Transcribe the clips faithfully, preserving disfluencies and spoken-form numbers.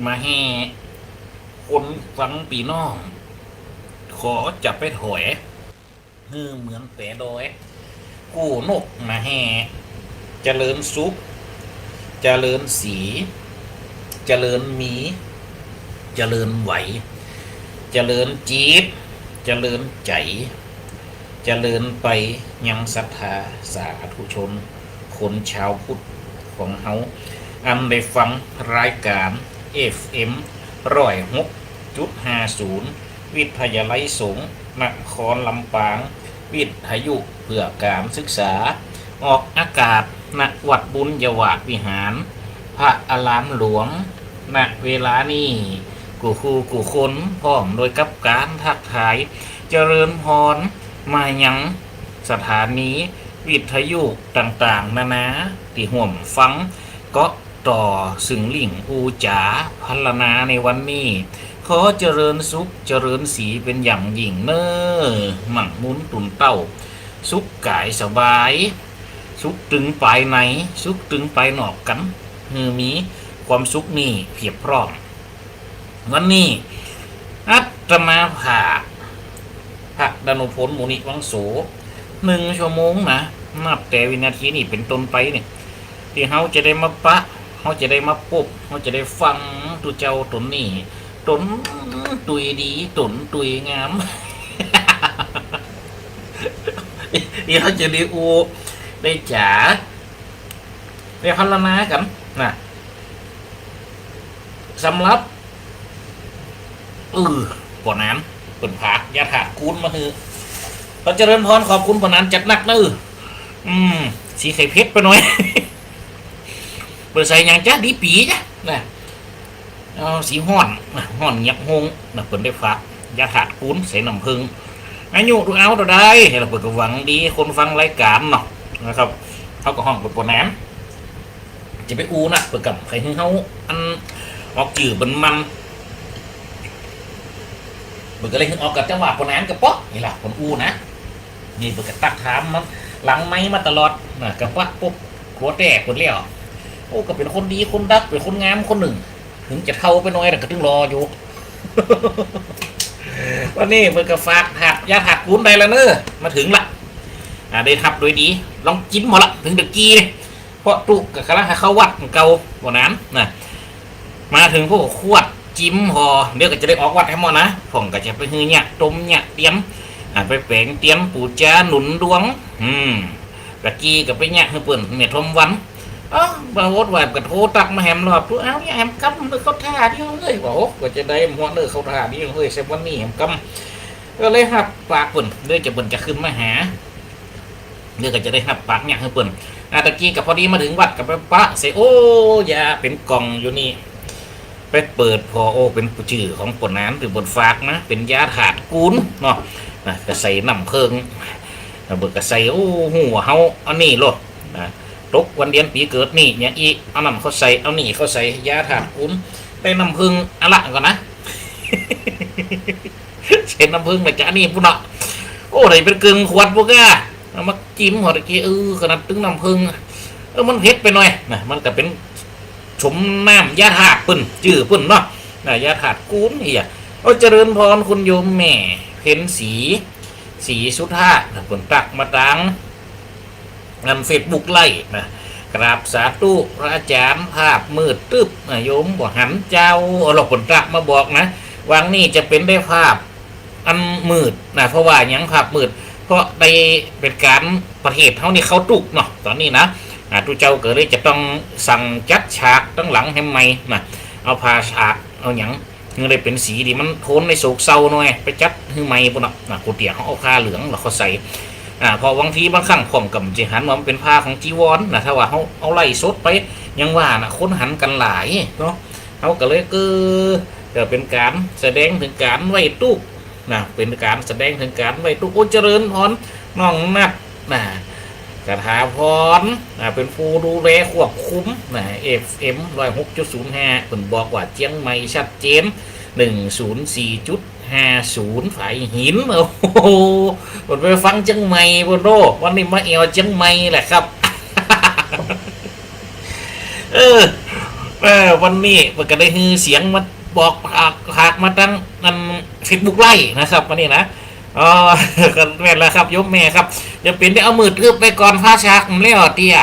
มาแห่ คนฟังปี้น้อง ขอจะไปถอย หื้อเหมือนแต๋ดอย กู้นกมาแห่ เจริญสุข เจริญศรี เจริญมี เจริญไหว เจริญจิต เจริญใจ๋ เจริญไปยังศรัทธาสาธุชน คนชาวพุทธของเฮา อันได้ฟังรายก๋าน เอฟเอ็ม ร้อยหกจุดห้าศูนย์ วิทยาลัยสงฆ์นครลำปาง วิทยุเพื่อการศึกษา ออกอากาศ ณ วัดบุญญาวาสวิหาร พระอารามหลวง ณ เวลานี้ กู้คู่กู้คน พร้อมโดยกับก๋านทักทาย เจริญพร มายังสถานีวิทยุต่างๆ นานา ตี้ฮ่วมฟัง เกาะต่อซึ่งลิงก์อู้จ๋าพรรณนาในวันนี้ ขอเจริญสุขเจริญศรีเป๋นอย่างยิ่งเน่อ มั่งมูนตุนเต้า สุขก๋ายสบาย สุขตึงปายใน สุขตึงปายนอกกั๋น หื้อมีความสุขนี้เพียบพร้อม วันนี้อาตมาภาพ พระดานุพล มุนิวังโส หนึ่งชั่วโมงนะ นับแต่วินาทีนี้เป๋นต้นไปนี่ ตี้เฮาจะได้มาปะ เฮาจะได้มาปบ เฮาจะได้ฟังตุ๊เจ้าต๋นนี้ ต๋นตุ้ยดี ต๋นตุ้ยงาม ตี้เฮาจะได้อู้ ได้จ๋า ได้พรรณนากั๋นนะ สำหรับ เออ ป้อหนาน เปิ้นฝากยาธาตุกู๋นมาหื้อ ขอเจริญพร ขอบคุณป้อหนานจัดหนักเน่อ อืม สีไข่เผ็ดไปหน่อย เปิ้นใส่หยังจ๊ะ ดีปี๋จ๊ะ นะ เอาสีฮ้อน นะ ฮ้อนเงียบโฮง นะ เปิ้นได้ฝากยาธาตุกู๋นใส่น้ำผึ้ง อายุตุ๊เอาเต้าใด แล้วเปิ้นก็หวังดีคนฟังรายก๋านเนาะ นะครับ เฮาก็ฮ้องเปิ้นป้อหนาน จะไปอู้นะ เปิ้นก็ใค่หื้อเฮา อัน ออกจื้อเปิ้นมัน เปิ้นก็เลยหื้อออกกั๋น จังหวะป้อหนานก็เปาะ นี่ล่ะ เปิ้นอู้นะ นี่เปิ้นก็ตักถามมัน หลังไมค์มาตลอดนะ ก็ปะปุ๊บ ขัวแตกเปิ้นแล้ว โอ้ ก็เป๋นคนดีคนดัก เป๋นคนงามคนนึ่ง ถึงจะเฒ่าไปหน่อย แต่ก็ตึงหล่ออยู่ วันนี้เปิ้นก็ฝากธาตุ ยาธาตุกู๋นได้แล้วเน่อ มาเถิงละ อ่า ได้ฮับโดยดี ลองจิมหมดละ เถิงตะกี้นี่ เพราะตุ๊ก็กำลังหาเข้าวัดเก่า ป้อหนานนะ มาเถิงพวกขวดจิมหอ เดี๋ยวก็จะได้ออกวัดแหมหมดนะ พ่องก็จะไปหื้อเยียะต้มเยียะเตียน อ่า ไปแป๋งเตียน ปู๋จาหนุนดวง อืม ตะกี้ก็ไปเยียะหื้อเปิ้น แม่ทองวัน เอ้า บ่าวดว่าก็โทรตั๊กมาแหมรอบ ตุ๊ เอ้า เยียะแหมกำ เน่อ เข้าท่าดีเฮ้ย ว่า โอ้ ก็จะได้หมดเน่อ เข้าท่าดีเฮ้ย เสียวันนี้แหมกำ ก็เลยฮับปากเปิ้น เดี๋ยวจะเปิ้นจะขึ้นมาหา เดี๋ยวก็จะได้ฮับปากเยียะหื้อเปิ้น อ่า ตะกี้ก็พอดีมาเถิงวัดก็ไปปะใส่ โอ้ ยาเป๋นก่องอยู่นี่ ไปเปิดผ่อ โอ้ เป๋นจื้อของป้อหนานตี้เปิ้นฝากนะ เป๋นยาธาตุกู๋นเนาะ นะ ก็ใส่น้ำผึ้ง แล้วเปิ้นก็ใส่ โอ้ ฮู้ว่าเฮาอันนี้โลด นะ ตกวันเดือนปี๋เกิดนี่ อย่างอี้ เอานั่นเข้าใส่ เอานี่เข้าใส่ ยาธาตุกู๋น ได้น้ำผึ้ง เอาละก่อนนะ ใส่น้ำผึ้งมาจากนี่ปุ้นเนาะ โอ้ ได้เป๋นเกิ่งขวดปุ้นก้า เอามาจิมหอตะกี้ เออ ขนาดตึงน้ำผึ้ง เออ มันเผ็ดไปหน่อยนะ มันก็เป๋นสมน้ำยาธาตุเปิ้น จื้อเปิ้นเนาะ นะ ยาธาตุกู๋นนี่อะ โอ้ เจริญพรคุณโยมแม่เพ็ญศรี ศรีสุธานะ เปิ้นตั๊กมาตาง อันเฟซบุ๊กไลฟ์นะ กราบสาธุพระอาจ๋ารย์ ภาพมืดตึ๊บนะ โยมบ่หันเจ้า เอาละ เปิ้นตั๊กมาบอกนะ วางนี่จะเป๋นได้ภาพอันมืดนะ เพราะว่าหยังภาพมืด เพราะได้เป๋นก๋านประเทศเฮานี่เข้าตุ๊กข์เนาะ ต๋อนนี้นะ อ่า ตุ๊เจ้าก็เลยจะต้องสั่งจัดฉากตังหลังแหมใหม่นะ เอาผ้าฉาก เอาหยัง หื้อได้เป๋นสีตี้มันโทนในโศกเศร้าหน่อย ไปจัดหื้อใหม่ปุ้นเนาะ นะ กูเตี๋ยเฮาเอาผ้าเหลืองแล้วก็ใส่ อ่า เพราะบางทีบางครั้งพ่องก็บ่หันว่ามันเป๋นผ้าของจีวรนะ ถ้าว่าเฮาเอาไลฟ์สดไป อย่างว่านะ คนหันกั๋นหลายเนาะ เฮาก็เลย เออ ก็เป๋นก๋านแสดงเถิงก๋านไหว้ตุ๊กข์นะ เป๋นก๋านแสดงเถิงก๋านไหว้ตุ๊กข์ โอ้ เจริญพร น้องนัทนะ คาถาพรนะ เป๋นผู้ดูแลควบคุมนะ เอฟเอ็ม ร้อยหกจุดศูนย์ห้า เปิ้นบอกว่าเจียงใหม่ชัดเจน หนึ่งศูนย์สี่จุดห้าศูนย์ ฝายหิน โอ้โห เปิ้นไปฟังเจียงใหม่ปุ้นโน้ วันนี้มาแอ่วเจียงใหม่แหละครับ เออ เออ วันนี้เปิ้นก็ได้หื้อเสียงมาบอก ฝาก ฝากมาตังอันเฟซบุ๊กไลฟ์นะครับ วันนี้นะ อ๋อ ก็แม่นแล้วครับ โยมแม่ครับ จะเป๋นได้เอามืดอึบไปก่อน ฟ้าฉากมันแล้วเตี้ย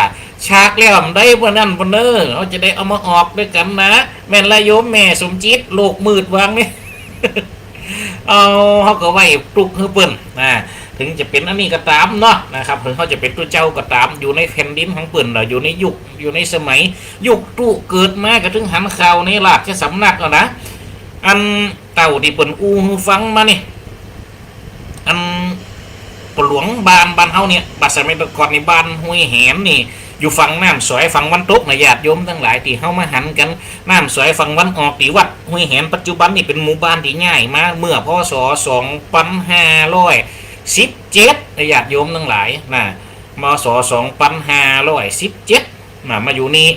ฉากแล้วมันได้บ่นั่นบ่เน้อ เฮาจะได้เอามาออกด้วยกั๋นนะ แม่นละโยมแม่สมจิต โลกมืดวางนี่ เอา เฮาก็ไหว้ปลุกหื้อเปิ้นนะ ถึงจะเป๋นอันนี้ก็ต๋ามเนาะนะครับ ถึงเฮาจะเป๋นตุ๊เจ้าก็ต๋าม อยู่ในแผ่นดินของเปิ้น แล้วอยู่ในยุค อยู่ในสมัย ยุคตุ๊เกิดมาก็ถึงหันข่าวในราชสำนักแล้วนะ อันเต้าตี้เปิ้นอู้หื้อฟังมานี่ อัน ปอหลวงบ้าน บ้านเฮาเนี่ย บ่าสมัยแต่ก่อนนี่ บ้านห้วยแหนนี่ อยู่ฝั่งน้ำสอย ฝั่งวันตกนะ ญาติโยมตังหลาย ตี้เฮามาหันกั๋น น้ำสอยฝั่งวันออก ตี้วัดห้วยแหนปัจจุบันนี่ เป๋นหมู่บ้านตี้ย้ายมาเมื่อ พ.ศ. สองปันห้าร้อยสิบเจ็ดนะ ญาติโยมตังหลายนะ ม.ศ. สองปันห้าร้อยสิบเจ็ด มา มาอยู่นี่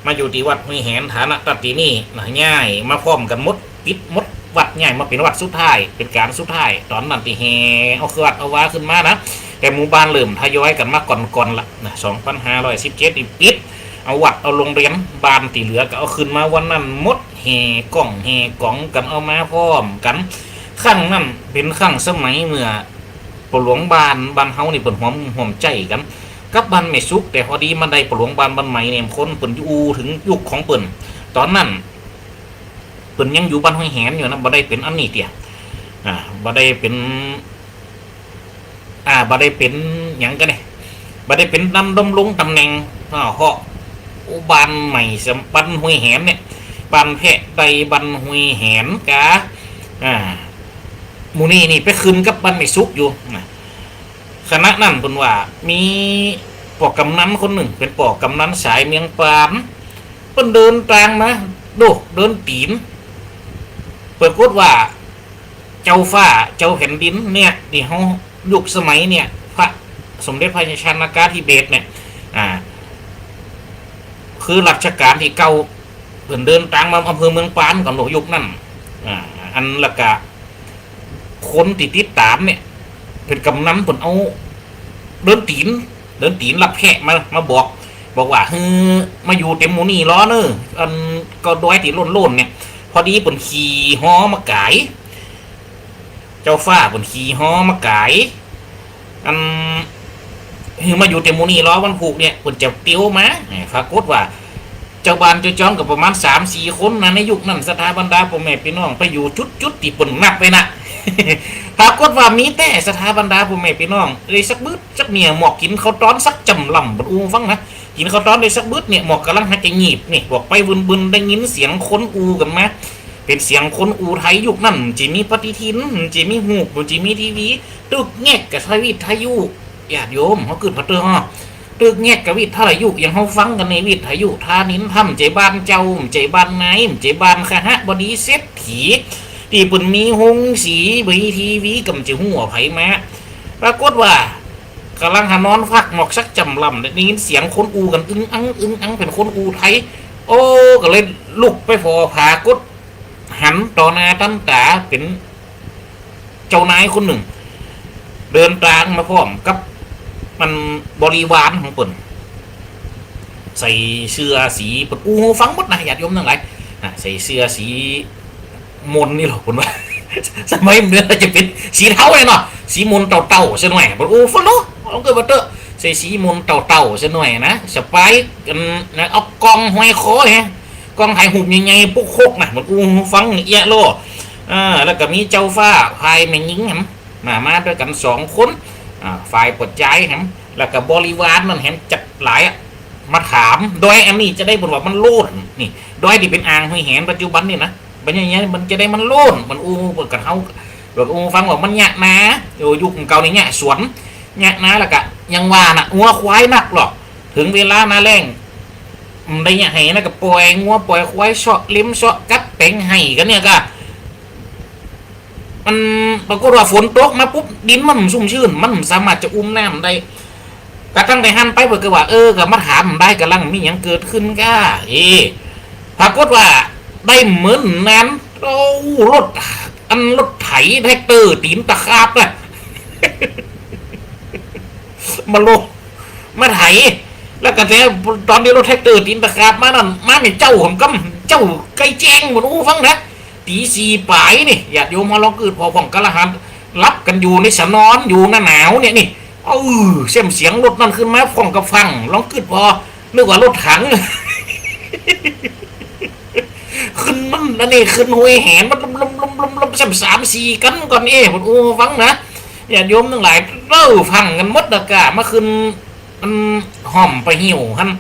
มาอยู่ตี้วัดห้วยแหน ฐานะตัดตี้นี่นะ ย้ายมาพร้อมกั๋นหมด ปิดหมดวัด ย้ายมาเป๋นวัดสุดท้าย เป๋นก๋านสุดท้าย ต๋อนนั้นตี้แห่เอาวัดเอาวาขึ้นมานะ แต่หมู่บ้านเริ่มทยอยกั๋นมาก่อนๆ ละนะ สองปันห้าร้อยสิบเจ็ด นี่ปิด เอาวัดเอาโฮงเฮียน บ้านตี้เหลือก็เอาขึ้นมาวันนั้นหมด แห่ก้องแห่ก๋องกั๋นเอามาพร้อมกั๋น ครั้งนั้นเป๋นครั้งสมัยเมื่อ ปอหลวงบ้าน บ้านเฮานี่เปิ้นหวม หวมใจ๋กั๋น กับบ้านแม่สุก แต่พอดีมาได้ปอหลวงบ้านบ้านใหม่เนี่ย คนเปิ้นอู้ถึงยุคของเปิ้น ต๋อนนั้น เปิ้นยังอยู่บ้านห้วยแหนอยู่นะ บ่ได้เป๋นอันนี้เตี้ย อ่า บ่ได้เป๋น อ่า บ่ได้เป๋นหยังกั๋นเนี่ย บ่ได้เป๋นนำดำรงต๋ำแหน่ง อ่า เพราะ โอ้ บ้านใหม่สำ บ้านห้วยแหนเนี่ย บ้านแพะได บ้านห้วยแหนกา อ่า หมู่นี้นี่ไปขึ้นกับบ้านแม่สุกอยู่นะ ขณะนั้นเปิ้นว่ามีป้อกำนันคนนึ่ง เป๋นป้อกำนันสายเมืองปาน เปิ้นเดินตางมา โด เดินตี๋น ปรากฏว่า เจ้าฟ้า เจ้าแผ่นดินเนี่ย ตี้เฮายุคสมัยเนี่ย พระสมเด็จพระชนกาธิเบศรเนี่ย อ่า คือรัชกาลตี้เก้า เปิ้นเดินตางมาอำเภอเมืองปานก่อนโด ยุคนั้น อ่า อันละกะ คนตี้ติดต๋ามเนี่ย เป๋นกำนัน เปิ้นเอา เดินตี๋น เดินตี๋นลักแพะมา มาบอก บอกว่า หื้อ มาอยู่เตียมหมู่นี้ลอเน้อ อันก็ดอยตี้โล่นๆ เนี่ย พอดีเปิ้นขี่ฮอมากาย เจ้าฟ้าเปิ้นขี่ฮอมากาย อัน หื้อมาอยู่เตียมหมู่นี้ลอ วันพูกเนี่ย เปิ้นจะเตียวมา เอ้ย ปรากฏว่า เจ้าบ้านเจ้าจองก็ประมาณสามสี่คนนะ ในยุคนั้น ศรัทธาบรรดาป้อแม่ปี้น้อง ไปอยู่จุดๆ ตี้เปิ้นนัดไว้นะ ปรากฏว่ามีแต๊ศรัทธาบรรดาป้อแม่ปี้น้อง ได้สักบึดสักเนี่ย หมวกกิ๋นข้าวตอนสักจ๋ำล่ำ เปิ้นอู้หื้อฟังนะ กิ๋นข้าวตอนได้สักบึดเนี่ย หมวกก่ำลังหัดจะหยีบนี่ บอกไปบึนๆ ได้ยินเสียงคนอู้กั๋นมา เป๋นเสียงคนอู้ไทย ยุคนั้นบ่มีปฏิทิน บ่มีฮูป บ่มีทีวี ตึกแง็กกับวิทยุ ญาติโยม เฮาเกิดบ่เตื้อ ตึกแง็กกับวิทยุ อย่างเฮาฟังกั๋นในวิทยุ ธานินทร์ บ่ใจ้บ้านเจ้า บ่ใจ้บ้านนาย บ่ใจ้บ้านคหบดีเศรษฐี ตี้เปิ้นมีโฮงสี บ่มีทีวี ก็บ่ใจ้ฮู้ว่าใผมา ปรากฏว่า ก่ำลังหานอนฟักหมวกสักจ๋ำล่ำ ได้ยินเสียงคนอู้กั๋นอึ้งอั้งอึ้งอั้ง เป๋นคนอู้ไทย โอ้ ก็เลยลุกไปผ่อผากด หันต่อหน้าต่อต๋า เป๋นเจ้านายคนนึ่ง เดินตางมาพร้อมกับมันบริวารของเปิ้น ใส่เสื้อสี เปิ้นอู้หื้อฟังหมดนะ ญาติโยมตังหลาย อ่ะ ใส่เสื้อสีมนนี่ลอ เปิ้นว่า สมัยเปิ้นจะเป๋นสีเทาเนี่ยเนาะ สีมนเต่าๆ ซะหน่อย เปิ้นอู้ฟังเนาะ เอาเกิดบ่าเต๊อะ ใส่สีมนเต่าๆ ซะหน่อยนะ สะปายกั๋นนะ เอากองห้อยคอเนี่ย กองถ่ายฮูปใหญ่ๆ ปุ๊กฮกนะ เปิ้นอู้หื้อฟังเอี้ยะลอ อ่า แล้วก็มีเจ้าฟ้า ฝ่ายแม่ญิงแหม มา มาตวยกั๋นสองคน อ่า ฝ่ายป้อจายแหม แล้วก็บริวารนั่นแหม จัดหลายอะ มาถาม ดอยอันนี้จะได้เปิ้นว่ามันโล่น นี่ ดอยตี้เป๋นอ่างห้วยแหนปัจจุบันนี่นะ บ่ใจ้ มันจะได้มันโล่น มันอู้ เปิ้นก็เฮา เปิ้นอู้ฟังว่ามันเยียะนา โอ้ ยุคเก่านี่เยียะสวน เยียะนา แล้วก็อย่างว่าน่ะ งัวควายนักหรอก เถิงเวลาหน้าแล้ง บ่ได้เยียะไฮ่นะ ก็ป่อยงัวป่อยควายเซาะเล็มเซาะกัดแป๋งไฮ่กั๋นเนี่ยก็ มันปรากฏว่าฝนตกมาปุ๊บ ดินมันบ่ชุ่มชื้น มันบ่สามารถจะอุ้มน้ำได้ ก็ตั้งแต่หั้นไปเปิ้นก็ว่า เออ ก็มาถามได้ ก่ำลังมีหยังเกิดขึ้นก้า เอ ปรากฏว่าได้เหมือนนั้น โอ้ รถ อันรถไถแทรกเตอร์ตี๋นตะขาบน่ะ มาลง มาไถ แล้วก็แต่ต๋อนตี้รถแทรกเตอร์ตี๋นตะขาบมานั่น มาแม่นเจ๊าหำกำ เจ้าใก้แจ้ง เปิ้นอู้ฟังนะ ตี๋สี่ป๋ายนี่ ญาติโยมเฮาลองกึ๊ดผ่อ พ่องกาละหัน หลับกั๋นอยู่ในสะนอนอยู่หน้าหนาวเนี่ยนี่ เออ แซ่มเสียงรถนั่นขึ้นมา พ่องกาฟัง ลองกึ๊ดผ่อ นึกว่ารถถัง ขึ้นมันอันนี้ ขึ้นห้วยแหนมันลมๆๆๆ แซ่มสามสี่กั๋นก่อนเอ้ เปิ้นอู้ฟังนะ ญาติโยมตังหลาย เอ้อ ฟังกั๋นหมดนะก้า มาขึ้น อันฮ่อมปะหิ้วหั้น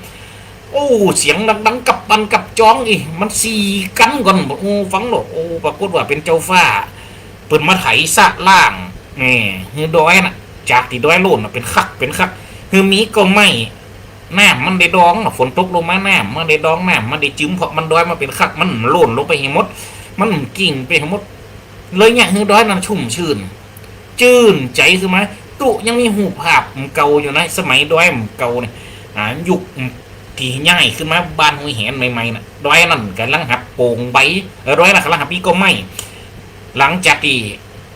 โอ้ เสียงดังๆ กับปันกับจองอี้ มันสี่กั๋นก่อน โอ้ ฟังโลด โอ้ ปรากฏว่าเป๋นเจ้าฟ้า เปิ้นมาไถสะล้าง นี่ หื้อดอยน่ะ จากตี้ดอยโล้นน่ะ เป๋นคัก เป๋นคัก หื้อมีก้อไม้ น้ำมันได้ดองน่ะ ฝนตกลงมา น้ำมันได้ดอง น้ำมันได้จืม เพราะมันดอยมาเป๋นคัก มันโล้นลงไปหื้อหมด มันกิ่งไปหื้อหมด เลยเยียะหื้อดอยนั้นชุ่มชื่น จื้นใจ๋ขึ้นมา ตุ๊ยังมีฮูปภาพเก่าอยู่นะ สมัยดอยเก่าเนี่ย อ่า ยุคตี้ย้ายขึ้นมาบ้านห้วยแหนใหม่ๆ น่ะ ดอยนั้นก่ำลังหัดโป่งใบ เออ ดอยนั้นก่ำลังหัดมีก้อไม้ หลังจากตี้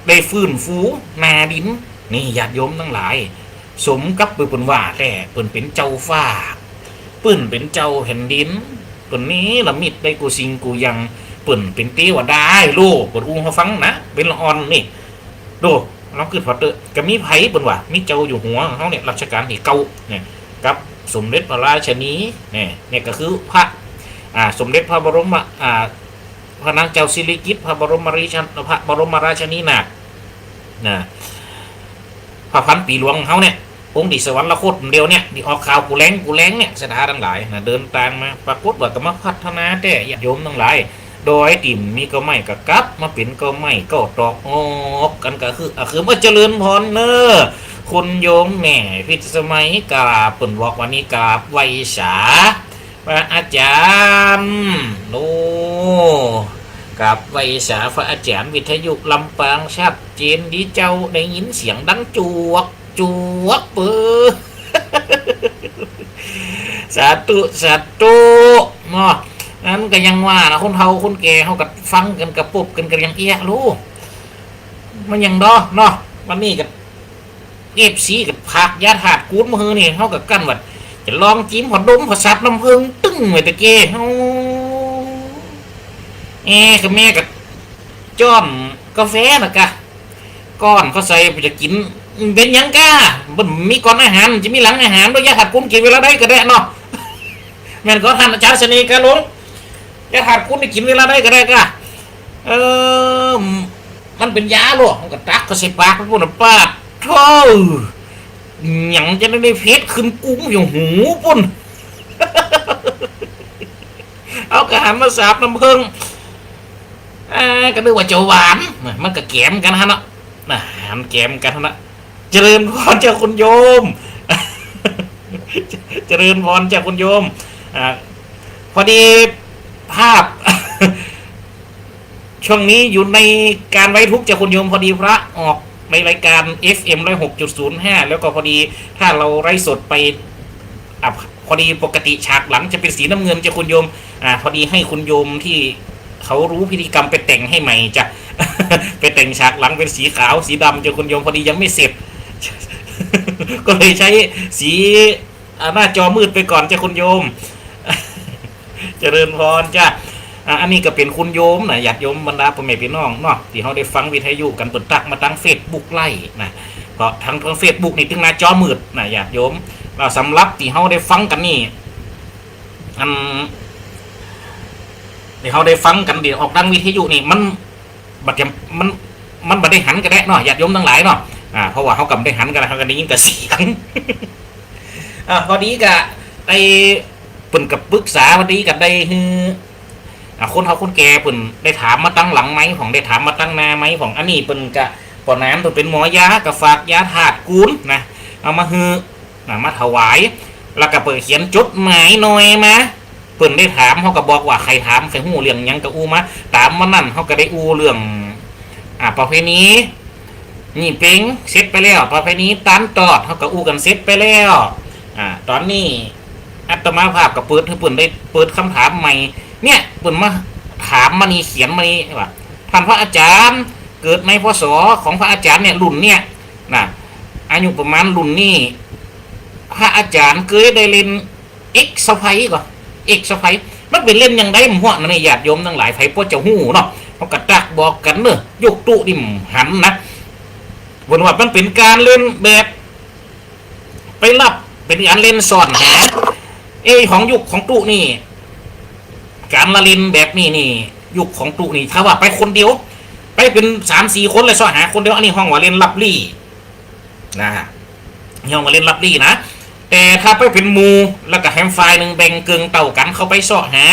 ได้ฟื้นฟูนาดิน นี่ ญาติโยมตังหลาย สมกับเปิ้นว่าแต๊ เปิ้นเป๋นเจ้าฟ้า เปิ้นเป๋นเจ้าแผ่นดิน เปิ้นเนรมิตได้กู้สิ่งกู้อย่าง เปิ้นเป๋นเตวดาโลก เปิ้นอู้หื้อฟังนะ เป๋นละอ่อนนี่ โด ลองกึ๊ดผ่อเต๊อะ ก็มีใผเปิ้นว่า มีเจ้าอยู่หัวเฮาเนี่ย รัชกาลตี้เก้าเนี่ย กับสมเด็จพระราชินีเนี่ย เนี่ยก็คือพระ อ่า สมเด็จพระบรม อ่า พระนางเจ้าสิริกิติ์ พระบรมราช พระบรมราชินีนาถ นะ พระพันปีหลวงเฮาเนี่ย องค์ตี้สวรรคตเดียวเนี่ย ตี้ออกข่าวกู้แลงกู้แลงเนี่ย ศรัทธาตังหลายนะ เดินตางมา ปรากฏว่าก็มาพัฒนาแต๊ ญาติโยมตังหลาย ดอยตี้บ่มีก้อไม้ก็กลับมาเป๋นก้อไม้ ก็ตอกออกกั๋นกระหึ่มกระหึ่ม เออ เจริญพรเน่อ คุณโยมแม่พิสมัย กราบ เปิ้นบอกว่านี่กราบไหว้สา พระอาจ๋ารย์ โอ้ กราบไหว้สาพระอาจ๋ารย์ วิทยุลำปางชัดเจนดีเจ้า ได้ยินเสียงดังจวก จวกเป๋อ สาธุ สาธุ เนาะ อันนั้นก็ยังว่านะ คนเฒ่าคนแก่เฮาก็ฟังกั๋น ก็ปบกั๋น ก็ยังเอี้ยะลู มันยังดอเนาะ วันนี้ก็ เอฟซี ก็ฝากยาธาตุกูนมาหื้อนี่ เฮาก็กั้นว่า จะลองจิมผ่อดมผ่อสาบน้ำเผิ้งตึ้งไว้ตะเก้ เฮา เอ้ ก็แม่ก็จ้อนกาแฟน่ะกะ ก้อนเขาใส่ จะกิ๋น เป๋นหยังก้า บ่มีก่อนอาหาร จะมีหลังอาหาร โดยยาธาตุกูนกิ๋นเวลาใดก็ได้เนาะ แม่นก่อ ต้านอาจ๋ารย์เสน่ห์กาหลง ยาธาตุกูนนี่กิ๋นเวลาใดก็ได้ก้า เออ มันเป๋นยาโลด มันก็ตักเข้าใส่ปากไปปุ้นน่ะ ปาดโธ่ หยังจะได้เผ็ดขึ้นกุ้งอยู่หูปุ้น เอากาหารมาสาบน้ำเผิ้ง อ่า ก็นึกว่าจะหวาน นะ มันก็แกมกั๋นหั้นเนาะ นะ หันแกมกั๋นหั้นเนาะ เจริญพรเจ้าคุณโยม เจริญพรเจ้าคุณโยม อ่า พอดีภาพ ช่วงนี้อยู่ในการไว้ทุกข์เจ้าคุณโยม พอดีพระออกในรายการ เอฟเอ็ม ร้อยหกจุดศูนย์ห้า แล้วก็พอดีถ้าเราไลฟ์สดไป อ่ะ พอดีปกติฉากหลังจะเป็นสีน้ำเงินเจ้าคุณโยม อ่า พอดีให้คุณโยมที่เขารู้พิธีกรรมไปแต่งให้ใหม่จ้ะ ไปแต่งฉากหลังเป็นสีขาวสีดำเจ้าคุณโยม พอดียังไม่เสร็จ ก็เลยใช้สี อ่า หน้าจอมืดไปก่อนเจ้าคุณโยม เจริญพรจ้ะ อ่า อันนี้ก็เป๋นคุณโยมนะ ญาติโยมบรรดาป้อแม่ปี้น้องเนาะ ตี้เฮาได้ฟังวิทยุกั๋น เปิ้นตั๊กมาตางเฟซบุ๊กไลฟ์นะ เพราะตาง ตางเฟซบุ๊กนี่ตึงหน้าจอมืดนะ ญาติโยม แล้วสำหรับตี้เฮาได้ฟังกั๋นนี่ อัน ตี้เฮาได้ฟังกั๋นตี้ออกตางวิทยุนี่ มันบ่เตรียม มัน มันบ่ได้หันก็ได้เนาะ ญาติโยมตังหลายเนาะ อ่า เพราะว่าเฮาก็บ่ได้หันกั๋น เฮาก็ได้ยินแต่เสียง อ่า พอดีก็ได้ เปิ้นก็ปรึกษา พอดีก็ได้หื้อ อ่า คนเฒ่าคนแก่เปิ้นได้ถามมาตางหลังไมค์พ่อง ได้ถามมาตางหน้าไมค์พ่อง อันนี้เปิ้นก็ ป้อหนานเปิ้นเป๋นหมอยา ก็ฝากยาธาตุกูนนะ เอามาหื้อ นะ มาถวาย แล้วก็เปิ้นเขียนจดหมายหน่อยมา เปิ้นได้ถาม เฮาก็บอกว่าใผถาม ใผฮู้เรื่องหยังก็อู้มา ตางวันนั้นเฮาก็ได้อู้เรื่อง อ่า ประเพณียี่เป็งเสร็จไปแล้ว ประเพณีตานตอดเฮาก็อู้กั๋นเสร็จไปแล้ว อ่า ต๋อนนี้อาตมาภาพก็เปิดหื้อเปิ้นได้เปิดกำถามใหม่ เนี่ย เปิ้นมาถามมานี่ เขียนมานี่ว่า ท่านพระอาจารย์ เกิดใน พ.ศ. ของพระอาจารย์เนี่ย รุ่นเนี่ยนะ อายุประมาณรุ่นนี้ พระอาจารย์เกยได้เล่น เอ็กซะไพรก่อ เอ็กซะไพร มันเป๋นเล่นอย่างใดบ่าหั้นนะเนี่ย ญาติโยมตังหลาย ใผพอจะฮู้เนาะ เฮาก็ตักบอกกั๋นเน่อ ยุคตุ๊นี่บ่หันนะ เปิ้นว่ามันเป๋นก๋านเล่นแบบ ไปลับ เป๋นก๋านเล่นซ่อนหา เอ๊ะ ของยุคของตุ๊นี่ ก๋านละเล่นแบบนี้นี่ ยุคของตุ๊นี่ ถ้าว่าไปคนเดียว ไปเป๋นสามสี่คนเลยเซาะหาคนเดียว อันนี้ฮ้องว่าเล่นลับลี้ นะ ฮ้องว่าเล่นลับลี้นะ แต่ถ้าไปเป๋นหมู่ แล้วก็แหมฝ่ายนึ่งแบ่งเกิ่งเต้ากั๋นเข้าไปเซาะหา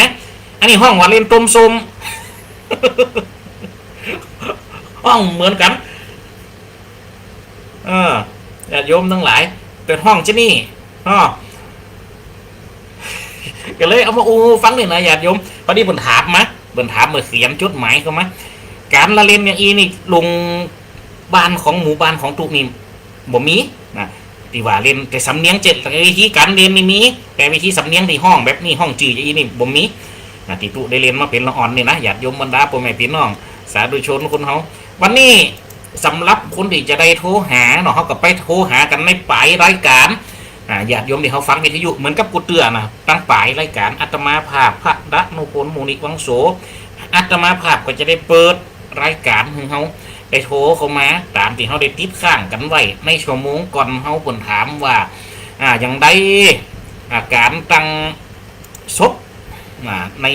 อันนี้ฮ้องว่าเล่นต้มส้ม ฮ้องเหมือนกั๋น เออ ญาติโยมตังหลาย เปิ้นฮ้องจะอี้ อ้อ ก็เลยเอามาอู้ฟังนี่นะ ญาติโยม พอดีเปิ้นถามมา เปิ้นถาม เปิ้นเขียนจดหมายเข้ามา ก๋านละเล่นอย่างอี้นี่ ลงบ้านของหมู่บ้านของตุ๊นี่ บ่มีนะ ตี้ว่าเล่นแต่สำเนียงเจ็ด แต่วิธีก๋านเล่นนี่มี แต่วิธีสำเนียงตี้ฮ้องแบบนี้ ฮ้องจื้ออย่างอี้นี่บ่มีนะ ตี้ตุ๊ได้เล่นมาเป๋นละอ่อนนี่นะ ญาติโยมบรรดาป้อแม่ปี้น้อง สาธุชนคนเฮา วันนี้สำหรับคนตี้จะได้โทรหาเนาะ เฮาก็ไปโทรหากั๋นในป๋ายรายก๋าน อ่า ญาติโยมตี้เฮาฟังวิทยุเหมือนกับกูเตื้อนะ ตังป๋ายรายก๋าน อาตมาภาพ พระดนุพล มูลนิวังโส อาตมาภาพก็จะได้เปิดรายก๋านหื้อเฮาได้โทรเข้ามา ต๋ามตี้เฮาได้ติดค้างกั๋นไว้ในชั่วโมงก่อน เฮาเปิ้นถามว่า อ่า อย่างใด อ่า ก๋านตั้งศพ อ่า ใน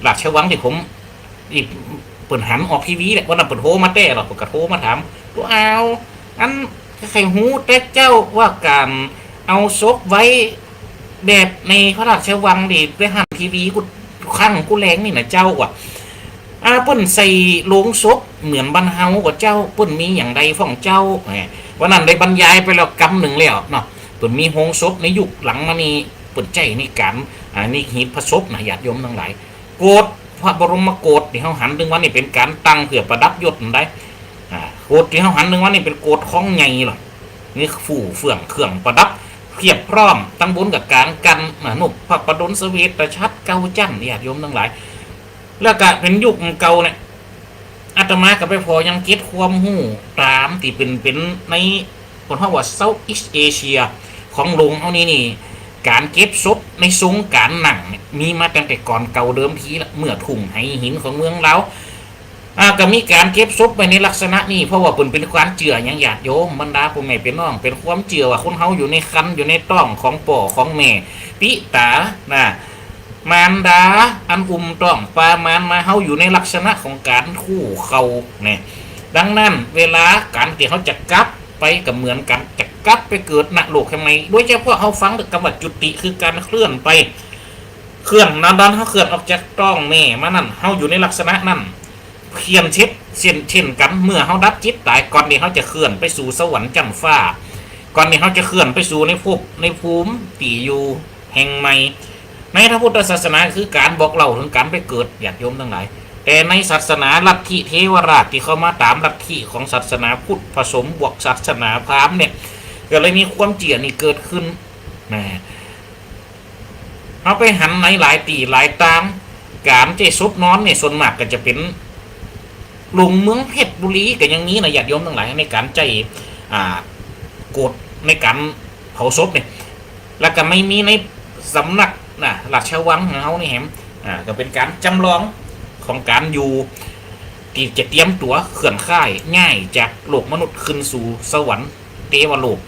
ราชวังตี้ผม อีก เปิ้นหันออกทีวีแหละ วันนั้นเปิ้นโทรมาแต๊เนาะ เปิ้นก็โทรมาถาม ตุ๊เอา อันใค่ฮู้แต่เจ้าว่าก๋านเอาศพไว้แบบในพระราชวังนี่ ไปหันทีวีกู้ค่ำกู้แลงนี่นะเจ้า ว่า อ่า เปิ้นใส่โลงศพเหมือนบ้านเฮาก่อเจ้า เปิ้นมีอย่างใดพ่องเจ้า แหม วันนั้นได้บรรยายไปแล้วกำนึ่งแล้วเนาะ เปิ้นมีโฮงศพในยุคหลังมานี่ เปิ้นใจ๊ในก๋าน อ่า ในหีบพระศพนะ ญาติโยมตังหลาย โกศ พระบรมโกศตี้เฮาหันตึงวันนี่เป๋นก๋านตั้งเปื้อประดับยศนั่นได้ อ่า โกศตี้เฮาหันตึงวันนี่เป๋นโกศของใหญ่ลอ มีฟู่เฟื่องเครื่องประดับเพียบพร้อม ตังบนกับก๋างกั๋น อ่า นกพระประดลเสวตฉัตรเก้าจั๊น ญาติโยมตังหลาย แล้วก็เป๋นยุคเก่าเนี่ย อาตมาก็ไปผ่อยังเก็บความฮู้ต๋ามตี้เป๋น เป๋นใน เปิ้นฮ้องว่า Southeast Asia ของโลกเฮานี่นี่ ก๋านเก็บศพในทรงก๋านนั่งเนี่ย มีมาตั้งแต่ก่อนเก่าเดิมทีละ เมื่อทุ่งไหหินของเมืองลาว อ่า ก็มีก๋านเก็บศพไว้ในลักษณะนี้ เพราะว่าเปิ้นเป๋นความเจื้อหยัง ญาติโยมบรรดาป้อแม่ปี้น้อง เป๋นความเจื้อว่าคนเฮาอยู่ในครรภ์ อยู่ในต๊องของป้อของแม่ ปิต๋า นะ มารดาอันอุ้มต๊องปามารมา เฮาอยู่ในลักษณะของก๋านคู่เข่าเนี่ย ดังนั้นเวลาก๋านตี้เฮาจะกลับไปก็เหมือนกั๋น จะกลับไปเกิดนรกใหม่ โดยเฉพาะเฮาฟังกำว่าจุติ คือก๋านเคลื่อนไป เคลื่อน นั้นๆ เฮาเคลื่อนออกจากต๊องแม่มานั้น เฮาอยู่ในลักษณะนั้น เช่นเช่น เช่น เช่นกั๋น เมื่อเฮาดับจิตต๋าย ก่อนตี้เฮาจะเคลื่อนไปสู่สวรรค์จั๊นฟ้า ก่อนตี้เฮาจะเคลื่อนไปสู่ในภพในภูมิตี้อยู่แห่งใหม่ ในพระพุทธศาสนาคือก๋านบอกเล่าเถิงก๋านไปเกิด ญาติโยมตังหลาย แต่ในศาสนาลัทธิเทวราชตี้เข้ามาต๋ามลัทธิของศาสนาพุทธผสมบวกศาสนาพราหมณ์เนี่ย ก็เลยมีความเจื้อนี่เกิดขึ้น นะ เฮาไปหันในหลายตี้หลายตาง ก๋านใจ๊ศพนอนเนี่ย ส่วนมากก็จะเป๋น ลงเมืองเพชรบุรีก็ยังมีนะ ญาติโยมตังหลาย ในก๋านใจ๊ อ่า โกศในก๋านเผาศพเนี่ย แล้วก็ไม่มีในสำนักนะ ราชวังของเฮานี่แหม อ่า ก็เป๋นก๋านจ๋ำลองของก๋านอยู่ ตี้จะเตรียมตั๋วเคลื่อนย้าย ย้ายจากโลกมนุษย์ขึ้นสู่สวรรค์เตวโลก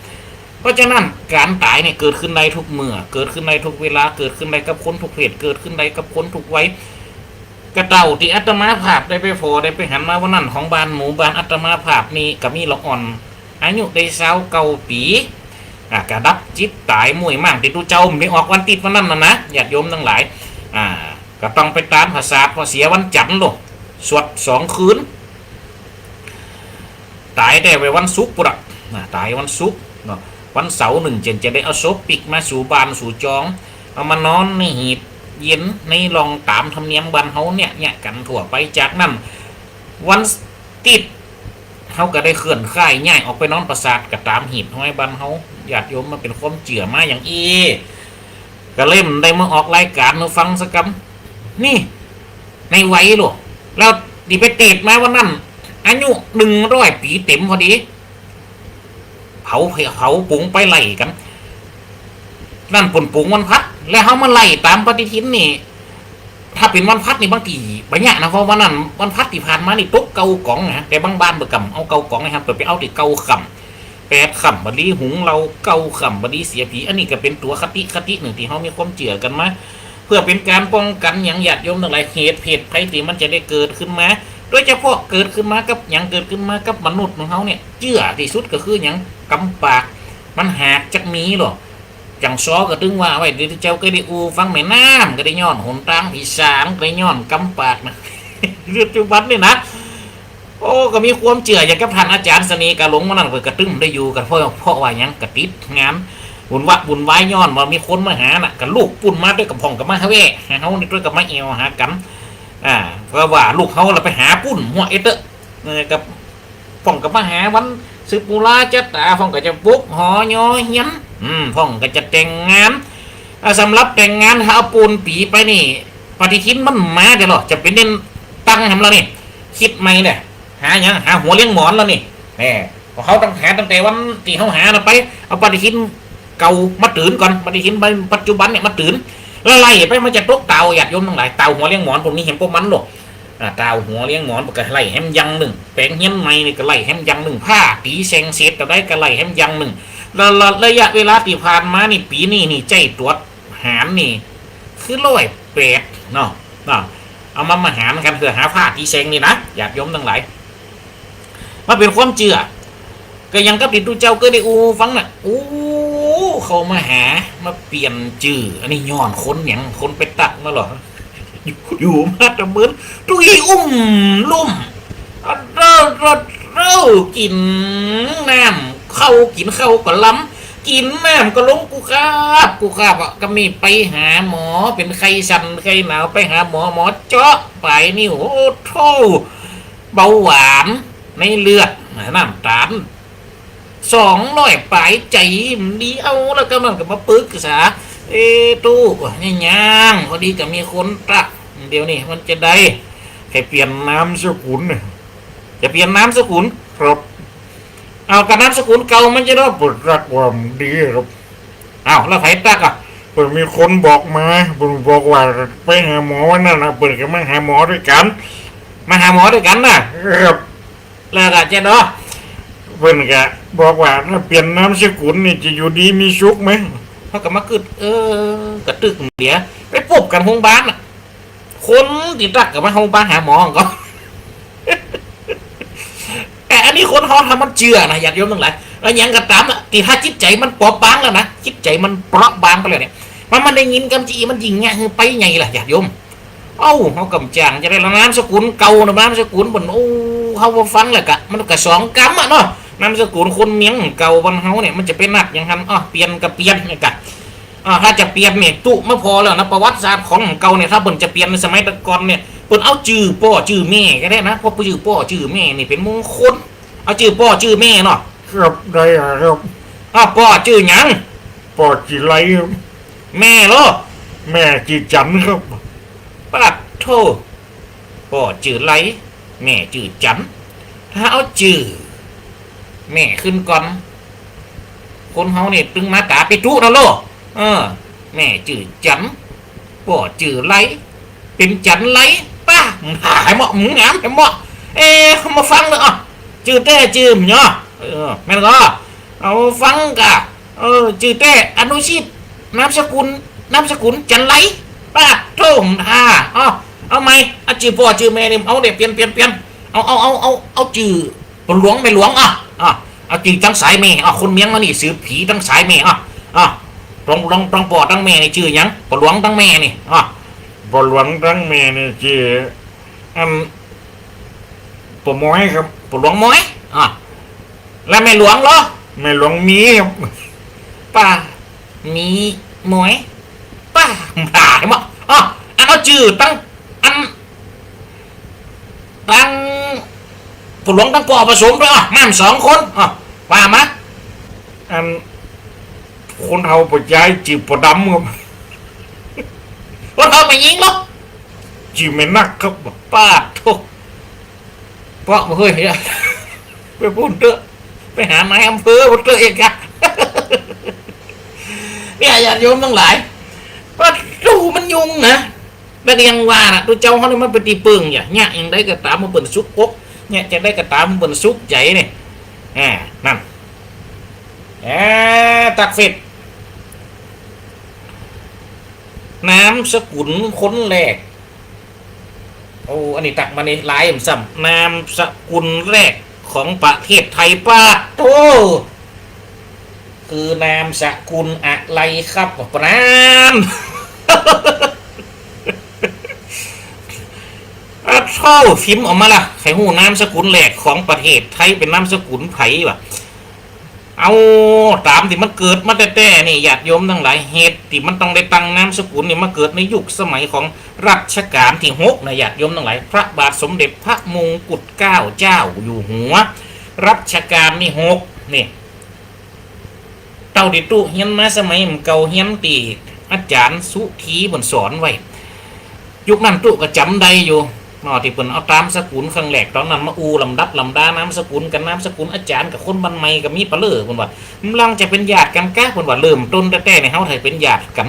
เพราะฉะนั้นก๋านต๋ายเนี่ยเกิดขึ้นได้ทุกเมื่อ เกิดขึ้นได้ทุกเวลา เกิดขึ้นได้กับคนทุกเพศ เกิดขึ้นได้กับคนทุกวัย ก็เต้าตี้อาตมาภาพได้ไปผ่อได้ไปหันมาวันนั้น ของบ้านหมู่บ้านอาตมาภาพนี่ก็มีละอ่อน อายุได้ซาวเก้าปี๋ อ่า ก็ดับจิตต๋าย ม้วยม่างตี้ตุ๊เจ้าบ่ได้ออกวันติ๊ดวันนั้นน่ะนะ ญาติโยมตังหลาย อ่า ก็ต้องไปตานผสาท เพราะเสียวันจันทร์โล สวดสองคืน ต๋ายแต๊ไว้วันศุกร์ปู้นน่ะ นะ ต๋ายวันศุกร์เนาะ วันเสาร์นึ่งเจ๋นจะได้เอาศพปิ๊กมาสู่บ้านสู่จอง เอามานอนในหีบเย็นในร่องต๋ามธรรมเนียมบ้านเฮาเนี่ย เนี่ยกั๋นทั่วไป จากนั้นวันติ๊ด เฮาก็ได้เคลื่อนย้าย ย้ายออกไปนอนผสาทก็ต๋ามหีบฮ้อยบ้านเฮา ญาติโยม มันเป๋นความเจื้อมาอย่างอี้ ก็เลยได้มาออกรายก๋านหื้อฟังสักกำ นี่ ในวัยโล แล้วตี้ไปเตดมาวันนั้น อายุหนึ่งร้อยปี๋เต๋มพอดี เผา เผาปงไปไล่กั๋น นั่นเปิ้นปงวันพระ แล้วเฮามาไล่ต๋ามปฏิทินนี่ ถ้าเป๋นวันพลัดนี่บางตี้บ่ยากนะ เพราะวันนั้นวันพลัดตี้ผ่านมานี่ตกเก้าก๋องนะ แต่บางบ้านเปิ้นก่ำเอาเก้าก๋องนะครับ เปิ้นไปเอาตี้เก้าค่ำ แปดค่ำบ่ดีหุงเหล้า เก้าค่ำบ่ดีเสียผี อันนี้ก็เป๋นตั๋วคติ คตินึ่งตี้เฮามีความเจื้อกั๋นมา เปื้อเป๋นก๋านป้องกั๋นหยัง ญาติโยมตังหลาย เหตุเพศภัยตี้มันจะได้เกิดขึ้นมา โดยเฉพาะเกิดขึ้นมากับหยัง เกิดขึ้นมากับมนุษย์ของเฮาเนี่ย เจื้อตี้สุดก็คือหยัง กำปากมันหากจักมีลอ จั่งซอก็ตึงว่าไว้ ตี้เจ้าเกยได้อู้ฟัง แม่น้ำก็ได้ย้อน หนตางผีสางก็ได้ย้อนกำปากนะ ปัจจุบันนี่นะ โอ้ ก็มีความเจื้ออย่างกับต้านอาจ๋ารย์เสน่ห์กาหลงมานั่น เปิ้นก็ตึงได้อยู่กั๋น เพราะ เพราะว่าหยัง ก็ติดงานวุ่นวะวุ่นวาย ย้อนว่ามีคนมาหาน่ะ ก็ลูกปุ้นมาตวยก็พ่องก็มาหาแว่ หาเฮานี่ตวยก็มาแอ่วหากั๋น อ่า เพราะว่าลูกเฮาละไปหาปุ้นหัวเอ็ดเต๊อะ เออ ก็ พ่องก็มาหาวันสืบปุราชะต๋า พ่องก็จะปลุกหอยอเฮียน อืม พ่องก็จะแต่งงาน อ่า สำหรับแต่งงานถ้าเอาปูนปี๋ไปนี่ ปฏิทินมันมาเดี๋ยวเหรอ จะไปเน้นตั้งแหมละนี่ คิดใหม่เนี่ย หาหยัง หาหัวเลี้ยงหมอนละนี่ แหม เฮาต้องหาตั้งแต่วันตี้เฮาหาน่ะไป เอาปฏิทินเก่ามาตื่นก่อน ปฏิทินปัจจุบันเนี่ยมาตื่น แล้วไล่ไปมันจะตกตาว ญาติโยมตังหลาย ตาวหัวเลี้ยงหมอน พวกนี้แหมปะมันลอ อ่า ตาวหัวเลี้ยงหมอน เปิ้นก็ไล่แหมอย่างนึ่ง แป๋งเฮียนใหม่นี่ก็ไล่แหมอย่างนึ่ง ผ้าตี๋แส่งเศษตะไดก็ไล่แหมอย่างนึ่ง แล้ว แล้วระยะเวลาตี้ผ่านมานี่ ปี๋นี้นี่ ใจ๊ตรวจหารนี่ คือร้อยแปดเนาะ เนาะ เอามา มาหารกั๋นเปื้อหาผ้าตี๋แส่งนี่นะ ญาติโยมตังหลาย มันเป๋นความเจื้อ ก็อย่างกับตี้ตุ๊เจ้าเกยได้อู้ฟังน่ะ อู้ เขามาหา มาเปลี่ยนจื้อ อันนี้ย้อนคนหยัง คนไปตั๊กมาลอ อยู่ อยู่มาตะเมิน ตุ๊อี้อุ้มลุ่ม อะเด้อ เด้อ เด้อ กิ๋นน้ำ ข้าว กิ๋นข้าวก็ลำ กิ๋นน้ำก็ลงกุคราบ กุคราบอะ ก็มีไปหาหมอ เป๋นไข้สั่นไข้หนาว ไปหาหมอ หมอเจาะปลายนิ้ว โอ้โธ่ เบาหวานในเลือด น้ำตาล สองร้อยป๋าย ใจ๋บ่ดี เอา แล้วก็มันก็มาปึกษา เอ๊ะ ตุ๊ เนี่ยยัง พอดีก็มีคนตั๊ก เดี๋ยวนี้มันจะได้ ใค่เปลี่ยนนามสกุลเนี่ย จะเปลี่ยนนามสกุล ครับ เอา ก็นามสกุลเก่ามันจะได้ เปิ้นตั๊กว่าบ่ดีครับ เอา แล้วใผตั๊กอะ เปิ้นมีคนบอกมา เปิ้นบอกว่าไปหาหมอวันนั้นน่ะ เปิ้นก็มาหาหมอตวยกั๋น มาหาหมอตวยกั๋นน่ะ ครับ แล้วก็เจ๊เนาะ เปิ้นก็บอกว่าถ้าเปลี่ยนนามสกุลนี่จะอยู่ดีมีสุขไหม เฮาก็มากึ๊ด เออ กระตึกเดียว ไปปบกั๋นโฮงบาลน่ะ คนตี้ตั๊กก็มาโฮงบาลหาหมอก่อ แต่อันนี้คนเฮาถ้ามันเจื้อนะ ญาติโยมตังหลาย อะหยังก็ต๋ามอะ ตี้ถ้าจิตใจ๋มันเปราะบางแล้วนะ จิตใจ๋มันเปราะบางไปแล้วเนี่ย มัน มันได้ยินกำจีมันยิ่งเยียะหื้อไปใหญ่ล่ะ ญาติโยม เอ้า เฮาก่ำจ่างจะได้ละนามสกุลเก่านะ นามสกุลเปิ้น โอ้ เฮาบ่ฟังแล้วกะ มันก็สองกำอะเนาะ นามสกุลคนเมียงเก่าบ้านเฮาเนี่ย มันจะไปนับหยังหั้น อ้อ เปลี่ยนก็เปลี่ยนเนี่ยกะ อ่า ถ้าจะเปลี่ยนเนี่ย ตุ๊มาผ่อแล้วนะ ประวัติศาสตร์ของเก่าเนี่ย ถ้าเปิ้นจะเปลี่ยนในสมัยแต่ก่อนเนี่ย เปิ้นเอาจื้อป้อจื้อแม่ก็ได้นะ เพราะจื้อป้อจื้อแม่นี่เป๋นมงคล เอาจื้อป้อจื้อแม่เนาะ ครับ ได้ครับ อ่ะ ป้อจื้อหยัง ป้อจื้อไลครับ แม่ลอ แม่จื้อจั๋นครับ ปาดโธ่ ป้อจื้อไล แม่จื้อจั๋น ถ้าเอาจื้อแม่ขึ้นก่อน คนเฮานี่ตึงมาต๋าปิตุนั่นลอ เออ แม่จื้อจั๋น ป้อจื้อไล เป๋นจั๋นไล ป้า มึงหายเหมาะ มึงงามเหมาะ เอ๊ะ มาฟังเน่อ อ่ะ จื้อแต๊จื้อหยัง เออ แม่นก่อ เอาฟังก่ะ เออ จื้อแต๊ อนุชิต นามสกุล นามสกุลจั๋นไล ปาดโธ่ อ่า เอา เอาใหม่ เอาจื้อป้อจื้อแม่นี่ เอาเนี่ย เปลี่ยน เปลี่ยน เปลี่ยน เอา เอา เอา เอา เอาจื้อป้อหลวงแม่หลวง อ่ะ อ่ะ เอาจื้อตางสายแม่ อ่ะ คนเมียงเฮานี่สืบผีตางสายแม่ อ่ะ อ่ะ ตาง ตาง ตางป้อตางแม่นี่จื้อหยัง ป้อหลวงตางแม่นี่ อ่ะ ป้อหลวงตางแม่นี่จื้อ อัน ป้อหมอยครับ ป้อหลวงหมอย อ่ะ แล้วแม่หลวงลอ แม่หลวงมีครับ ป้า มีหมอย ป้า หายหมด อ่ะ อันเอาจื้อตาง อัน ตาง ป้อหลวงตางป้อผสมตวย อ่ะ มาสองคน อ่ะ ว่ามา อัน คนเฒ่าป้อจายจื้อป้อดำครับ คนเฒ่าแม่ญิงลอ จื้อแม่นักครับ ปาดโธ่ เปาะบ่เฮ้ย ไปปู้นเต๊อะ ไปหานายอำเภอปู้นเต๊อะเอกอะ เนี่ย ญาติโยมตังหลาย ปาดโธ่ มันยุ่งนะ แล้วก็ยังว่าน่ะ ตุ๊เจ้าเฮานี่มันเป๋นตี้เปิ้ง เยียะ เยียะจั่งใดก็ต๋ามเมื่อเปิ้นสุขอก เยียะจั่งใดก็ต๋ามเมื่อเปิ้นสุขใจ๋นี่ อ่า นั่น อ่า ตั๊กเฟซ นามสกุลคนแรก โอ้ อันนี้ตั๊กมานี่หลายซ้ำ นามสกุลแรกของประเทศไทย ปาดโธ่ คือนามสกุลอะไรครับ ปะนาน อะโธ่ พิมพ์ออกมาละ ใผฮู้นามสกุลแรกของประเทศไทยเป๋นนามสกุลใผวะ เอาต๋ามตี้มันเกิดมาแต๊ๆ นี่ ญาติโยมตังหลาย เหตุตี้มันต้องได้ตั้งนามสกุลนี่ มาเกิดในยุคสมัยของรัชกาลตี้หกนะ ญาติโยมตังหลาย พระบาทสมเด็จพระมงกุฎเกล้าเจ้าอยู่หัว รัชกาลตี้หกนี่ เต้าตี้ตุ๊เฮียนมาสมัยเก่า เฮียนตี้อาจ๋ารย์สุธีเปิ้นสอนไว้ ยุคนั้นตุ๊ก็จ๋ำได้อยู่เนาะ ตี้เปิ้นเอาต๋ามสกุลครั้งแรก ต๋อนนั้นมาอู้ลำดับลำดานามสกุลกั๋น นามสกุลอาจ๋ารย์กับคนบ้านใหม่ก็มีปะเล่อ เปิ้นว่า มันจะเป๋นญาติกั๋นกา เปิ้นว่า เริ่มต้นแต๊ๆ นี่เฮาไทยเป๋นญาติกั๋น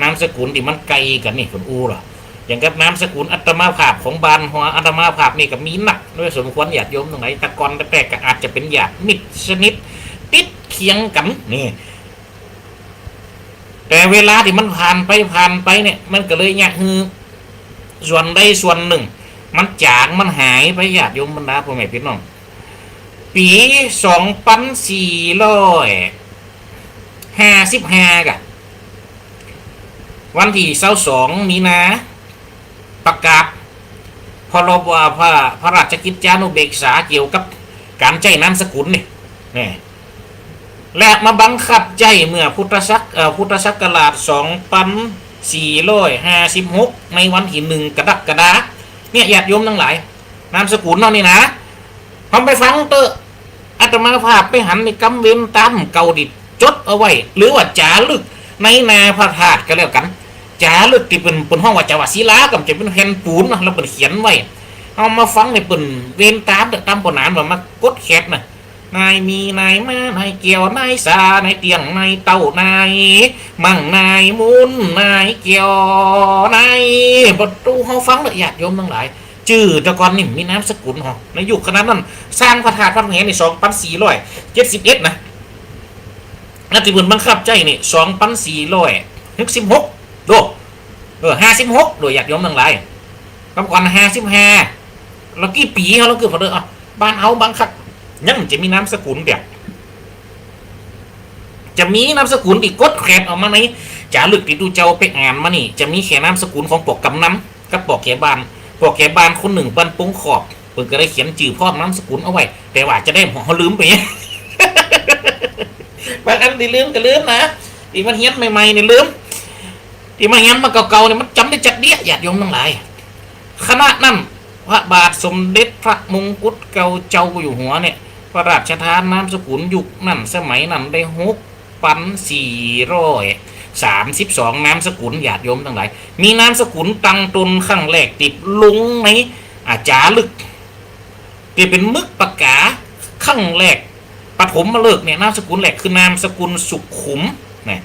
นามสกุลตี้มันไกลกั๋นนี่ เปิ้นอู้ลอ อย่างกับนามสกุลอาตมาภาพของบ้านหัวอาตมาภาพนี่ก็มีนักโดยสมควร ญาติโยมตังหลาย แต่ก่อนแต๊ๆ ก็อาจจะเป๋นญาติมิตรสนิทติดเคียงกั๋นนี่ แต่เวลาตี้มันผ่านไปผ่านไปเนี่ย มันก็เลยเยียะหื้อส่วนใดส่วนนึ่ง มันจ๋างมันหายไป ญาติโยมบรรดาพ่อแม่พี่น้อง ปี๋สองปันสี่ร้อยห้าสิบห้า ก่ะ วันตี้ซาวสอง มีนา ประกาศ พรบ พระ พระราชกิจจานุเบกษาเกี่ยวกับก๋านใจ๊นามสกุลนี่ นี่ และมาบังคับใจ๊เมื่อพุทธศัก เอ่อ พุทธศักราชสองปันสี่ร้อยห้าสิบหก ในวันตี้หนึ่งกรกฎา เนี่ย ญาติโยมตังหลาย นามสกุลเฮานี่นะ เฮาไปฟังเต๊อะ อาตมาภาพไปหันในกำเวนต๋ามเก่าตี้จดเอาไว้ หรือว่าจ๋ารึกในหน้าพระธาตุก็แล้วกั๋น จ๋ารึกตี้เปิ้น เปิ้นฮ้องว่าจ๋าว่าศิลา ก็จะเป๋นแผ่นปูนเนาะ แล้วเปิ้นเขียนไว้ เฮามาฟังในเปิ้นเวนต๋ามเต๊อะ ต๋ามปอหนานว่ามาก๊ดแขดนะ นายมี นายมา นายแก้ว นายสา นายเตี้ยง นายเต้า นายมั่ง นายมูล นายแก้ว นาย บ่าตู้เฮาฟังเต๊อะ ญาติโยมตังหลาย จื้อแต่ก่อนนี่มีนามสกุลหอ ในยุคขนาดนั้น สร้างพระธาตุวัดแหนี่ สองปันสี่ร้อยเจ็ดสิบเอ็ด นะ นาตี้เปิ้นบังคับใจ๊นี่ สองปันสี่ร้อยหกสิบหก โด เออ ห้าสิบหก โด ญาติโยมตังหลาย กำก่อนห้าสิบห้า แล้วกี่ปี๋เฮา แล้วคือพอเด้อ อ่ะ บ้านเฮาบังคับ ยังจะมีนามสกุลแบบ จะมีนามสกุลตี้ก๊ดแขดออกมาในจ๋ารึกตี้ตุ๊เจ้าไปอ่านมานี่ จะมีแค่นามสกุลของปอกกำนันกับปอกแก่บ้าน ปอกแก่บ้านคนนึ่งบ้านปงขอบ เปิ้นก็ได้เขียนจื้อพร้อมนามสกุลเอาไว้ แต่ว่าจะได้เฮาลืมไป บางอันตี้ลืมก็ลืมนะ ตี้มันเฮียนใหม่ๆ นี่ลืม ตี้มาเฮียนมาเก่าๆ นี่มันจ๋ำได้จัดเดี้ย ญาติโยมตังหลาย ขณะนั้น พระบาทสมเด็จพระมงกุฎเกล้าเจ้าอยู่หัวเนี่ย พระราชทานนามสกุลยุคนั้นสมัยนั้นได้หกปันสี่ร้อยสามสิบสองนามสกุล ญาติโยมตังหลาย มีนามสกุลตั้งตนครั้งแรกติดลงใน อ่า จ๋ารึก ตี้เป๋นหมึกปากกาครั้งแรก ปฐมฤกษ์เนี่ย นามสกุลแรกคือนามสกุลสุขุม นะ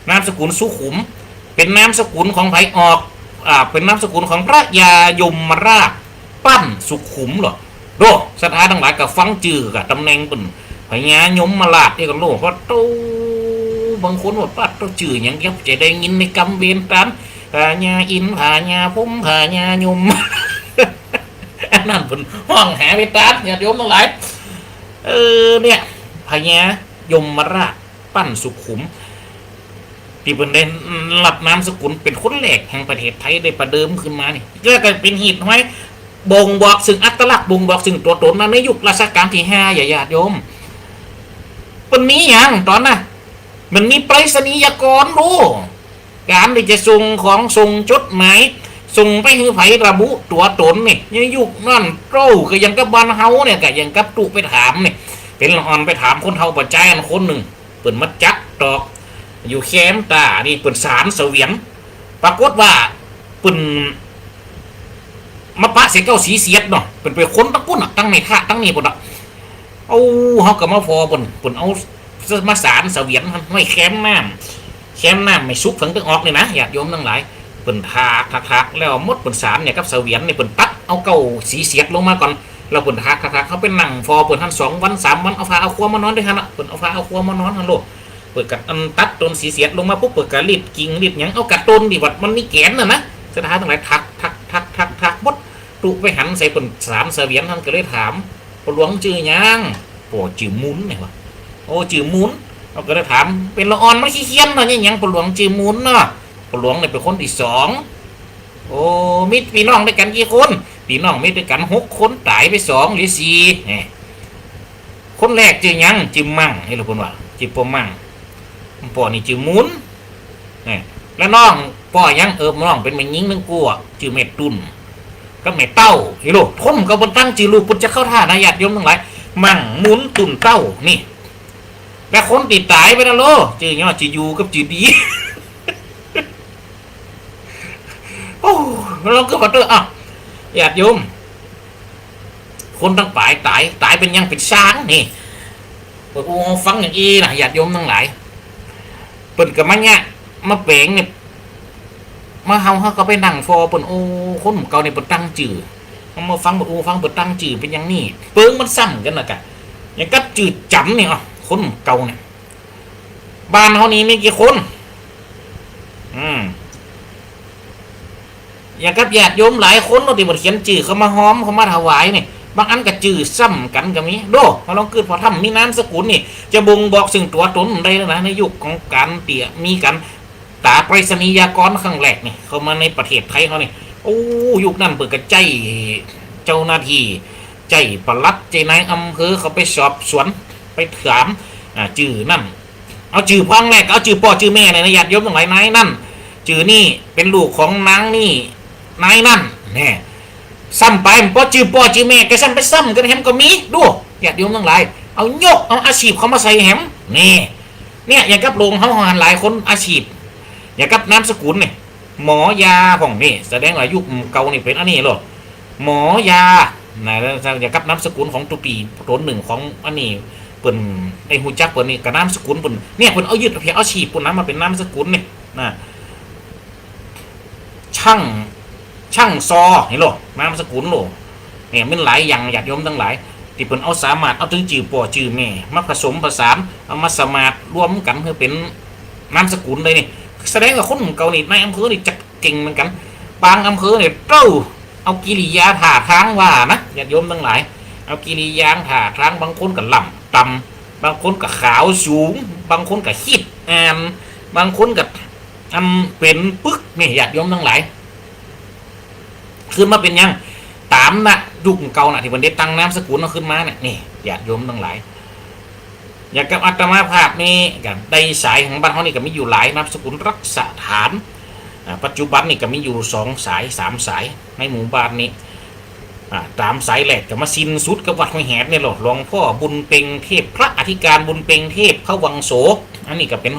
นามสกุลสุขุม เป๋นนามสกุลของใผออก อ่า เป๋นนามสกุลของพระยายมราช ปั้นสุขุมเหรอ โด ศรัทธาตังหลายก็ฟังจื้อกับต๋ำแหน่งเปิ้น พญายมราชนี่ก็โล ปาดโธ่ บางคนว่าปาดโธ่ จื้อหยัง เยียะจะได้ยินในกำเวนต๋าม พญาอินทร์ พญาพรหม พญายม อันนั้นเปิ้นฮ้องหาไปต๋าม ญาติโยมตังหลาย เออ เนี่ย พญายมราช ปั้นสุขุม ตี้เปิ้นได้รับนามสกุลเป๋นคนแรกแห่งประเทศไทยได้ประเดิมขึ้นมานี่ แล้วก็เป๋นเหตุหื้อบ่งบอกเถิงอัตลักษณ์ บ่งบอกเถิงตั๋วต๋นนะ ในยุครัชกาลตี้ห้า ญาติโยม เปิ้นมีหยังต๋อนน่ะ มันมีไปรษณียกรโล ก๋านตี้จะส่งของ ส่งจดหมาย ส่งไปหื้อใผระบุตั๋วต๋นนี่ ในยุคนั้นโต้ ก็อย่างกับบ้านเฮาเนี่ย ก็อย่างกับตุ๊ไปถามนี่ เป๋นละอ่อนไปถามคนเฒ่าป้อจายอันคนนึ่ง เปิ้นมาจักตอก อยู่แคมป์ต๋านี่ เปิ้นสานเสวียน ปรากฏว่าเปิ้นมาปะเสียเก้าสีเสียดเนาะ เปิ้นไปค้นตังปุ้นน่ะ ตังแม่ทะตังนี่ปุ้นน่ะ เอา เฮาก็มาผ่อเปิ้น เปิ้นเอามาสานเสวียนไว้แคมน้ำ แคมน้ำแม่สุกฝั่งตะวันออกนี่นะ ญาติโยมตังหลาย เปิ้นถาก ถาก ถาก แล้วหมดเปิ้นสานเนี่ยกับเสวียนเนี่ย เปิ้นตัดเอาเก๊าสีเสียดลงมาก่อน แล้วเปิ้นถาก ถาก ถาก เขาไปนั่งฟอเปิ้นหั้นสองวันสามวัน เอาผ้าเอาครัวมานอนตวยหั้นน่ะ เปิ้นเอาผ้าเอาครัวมานอนหั้นโลด เปิ้นก็อันตัดต้นสีเสียดลงมาปุ๊บ เปิ้นก็รีดกิ่งรีดหยัง เอาก้าต้นตี้ว่ามันมีแก๋นน่ะนะ ศรัทธาตังหลาย ถาก ถาก ถาก ถาก ถากหมด ตุ๊ไปหันใส่เปิ้นสานเสวียนหั้น ก็เลยถาม ป้อหลวงจื้อหยัง ป้อจื้อหมุนเนี่ยว่า โอ้ จื้อหมุน เขาก็เลยถาม เป๋นละอ่อนมันขี้เคียนเนาะ เนี่ยหยัง ป้อหลวงจื้อหมุนเนาะ ป้อหลวงเนี่ยเป๋นคนตี้สอง โอ้ มีปี้น้องตวยกั๋นกี่คน ปี้น้องมีตวยกั๋นหกคน ต๋ายไปสอง เหลือสี่ เนี่ย คนแรกจื้อหยัง จื้อมั่ง นี่แหละเปิ้นว่า จื้อป้อมั่ง ป้อนี่จื้อหมุน เนี่ย แล้วน้องป้อหยัง เออ น้องเป๋นแม่ญิงนึ่งกั๊ว จื้อแม่ตุ่น กับแม่เต้า นี่โลด คนเก่าเปิ้นตั้งจื้อลูกเปิ้นจะเข้าท่านะ ญาติโยมตังหลาย มั่ง หมุน ตุ่น เต้า นี่ แล้วคนตี้ต๋ายไปนะโล จื้อหยัง จื้ออยู่กับจื้อดี โอ้ แล้วก็ขอโต้ษ อ่ะ ญาติโยม คนตังป๋ายต๋าย ต๋ายเป๋นหยัง เป๋นซ้างนี่ เปิ้นอู้ฟังอย่างอี้นะ ญาติโยมตังหลาย เปิ้นก็มาเนี่ย มาแป๋งเนี่ย มาเฮา เฮาก็ไปนั่งฟอเปิ้น โอ้ คนเก่าเนี่ยเปิ้นตั้งจื้อ มาฟังเปิ้นอู้ฟัง เปิ้นตั้งจื้อเป๋นอย่างนี้ เปิงมันซ้ำกั๋นนะกะ อย่างกับจื้อจ๋ำเนี่ย อ่ะ คนเก่าเนี่ย บ้านเฮานี่มีกี่คน อืม อย่างกับญาติโยมหลายคนเนาะ ตี้เปิ้นเขียนจื้อเข้ามาฮอม เข้ามาถวายนี่ บางอันก็จื้อซ้ำกั๋นก็มี โด้ มาลองกึ๊ดผ่อถ้ำ มีนามสกุลนี่ จะบ่งบอกเซิ่งตั๋วต๋นได้แล้วนะ ในยุคของก๋านตี้มีก๋านต๋าไปรษณียากรครั้งแรกนี่ เข้ามาในประเทศไทยเฮานี่ โอ้ ยุคนั้นเปิ้นก็ใจ๊เจ้าหน้าตี้ ใจ๊ปลัด ใจ๊นายอำเภอ เข้าไปสอบสวน ไปถาม อ่า จื้อนั้น เอาจื้อพ่องแรก เอาจื้อป้อจื้อแม่เลยนะ ญาติโยมตังหลาย นายนั้น จื้อนี่เป๋นลูกของนางนี่ นายนั้น แน่ ซ้ำไป บ่จื้อป้อจื้อแม่ ก็ซ้ำไปซ้ำกั๋นแหมก็มี ดู ญาติโยมตังหลาย เอายก เอาอาชีพเข้ามาใส่แหม นี่ เนี่ย อย่างกับหลวงเฮาหั้นหลายคนอาชีพ อย่างกับนามสกุลเนี่ย หมอยาพ่องนี่ แสดงว่ายุคเก่านี่เป๋นอันนี้โลด หมอยา นะ แล้วอย่างกับนามสกุลของตุ๊ปี้ต๋นนึ่งของอันนี้ เปิ้นได้ฮู้จักเปิ้นนี่ ก็นามสกุลเปิ้น เนี่ย เปิ้นเอายึดเอาเพียงอาชีพเปิ้นนะ มาเป๋นนามสกุลเนี่ย นะ ช่าง ช่างซอ เห็นโลด นามสกุลโลด เนี่ย มันหลายอย่าง ญาติโยมตังหลาย ตี้เปิ้นเอาสามารถเอาตึงจื้อป้อจื้อแม่ มาผสมผสาน เอามาสมานรวมกั๋นหื้อเป๋นนามสกุลได้นี่ แสดงว่าคนเก่านี่ นายอำเภอนี่จักเก่งเหมือนกั๋น บางอำเภอนี่ เต้า เอากิริยาท่าตางว่านะ ญาติโยมตังหลาย เอากิริยาท่าตาง บางคนก็ล่ำต่ำ บางคนก็ขาวสูง บางคนก็คิดอ่าน บางคนก็ อันเป๋นปึกนี่ ญาติโยมตังหลาย ขึ้นมาเป๋นหยัง ต๋ามนะ ยุคเก่านะ ตี้เปิ้นได้ตั้งนามสกุลเอาขึ้นมาเนี่ย นี่ ญาติโยมตังหลาย อย่างกับอาตมาภาพนี่ก็ได้สายของบ้านเฮานี่ก็มีอยู่หลายนามสกุล รักษฐาน อ่า ปัจจุบันนี่ก็มีอยู่สองสาย สามสาย ในหมู่บ้านนี้ อ่า ต๋ามสายแรกก็มาสิ้นสุดกับวัดห้วยแหดนี่โลด หลวงพ่อบุญเพ็งเทพ พระอธิการบุญเพ็งเทพ พระวังโส อันนี้ก็เป๋น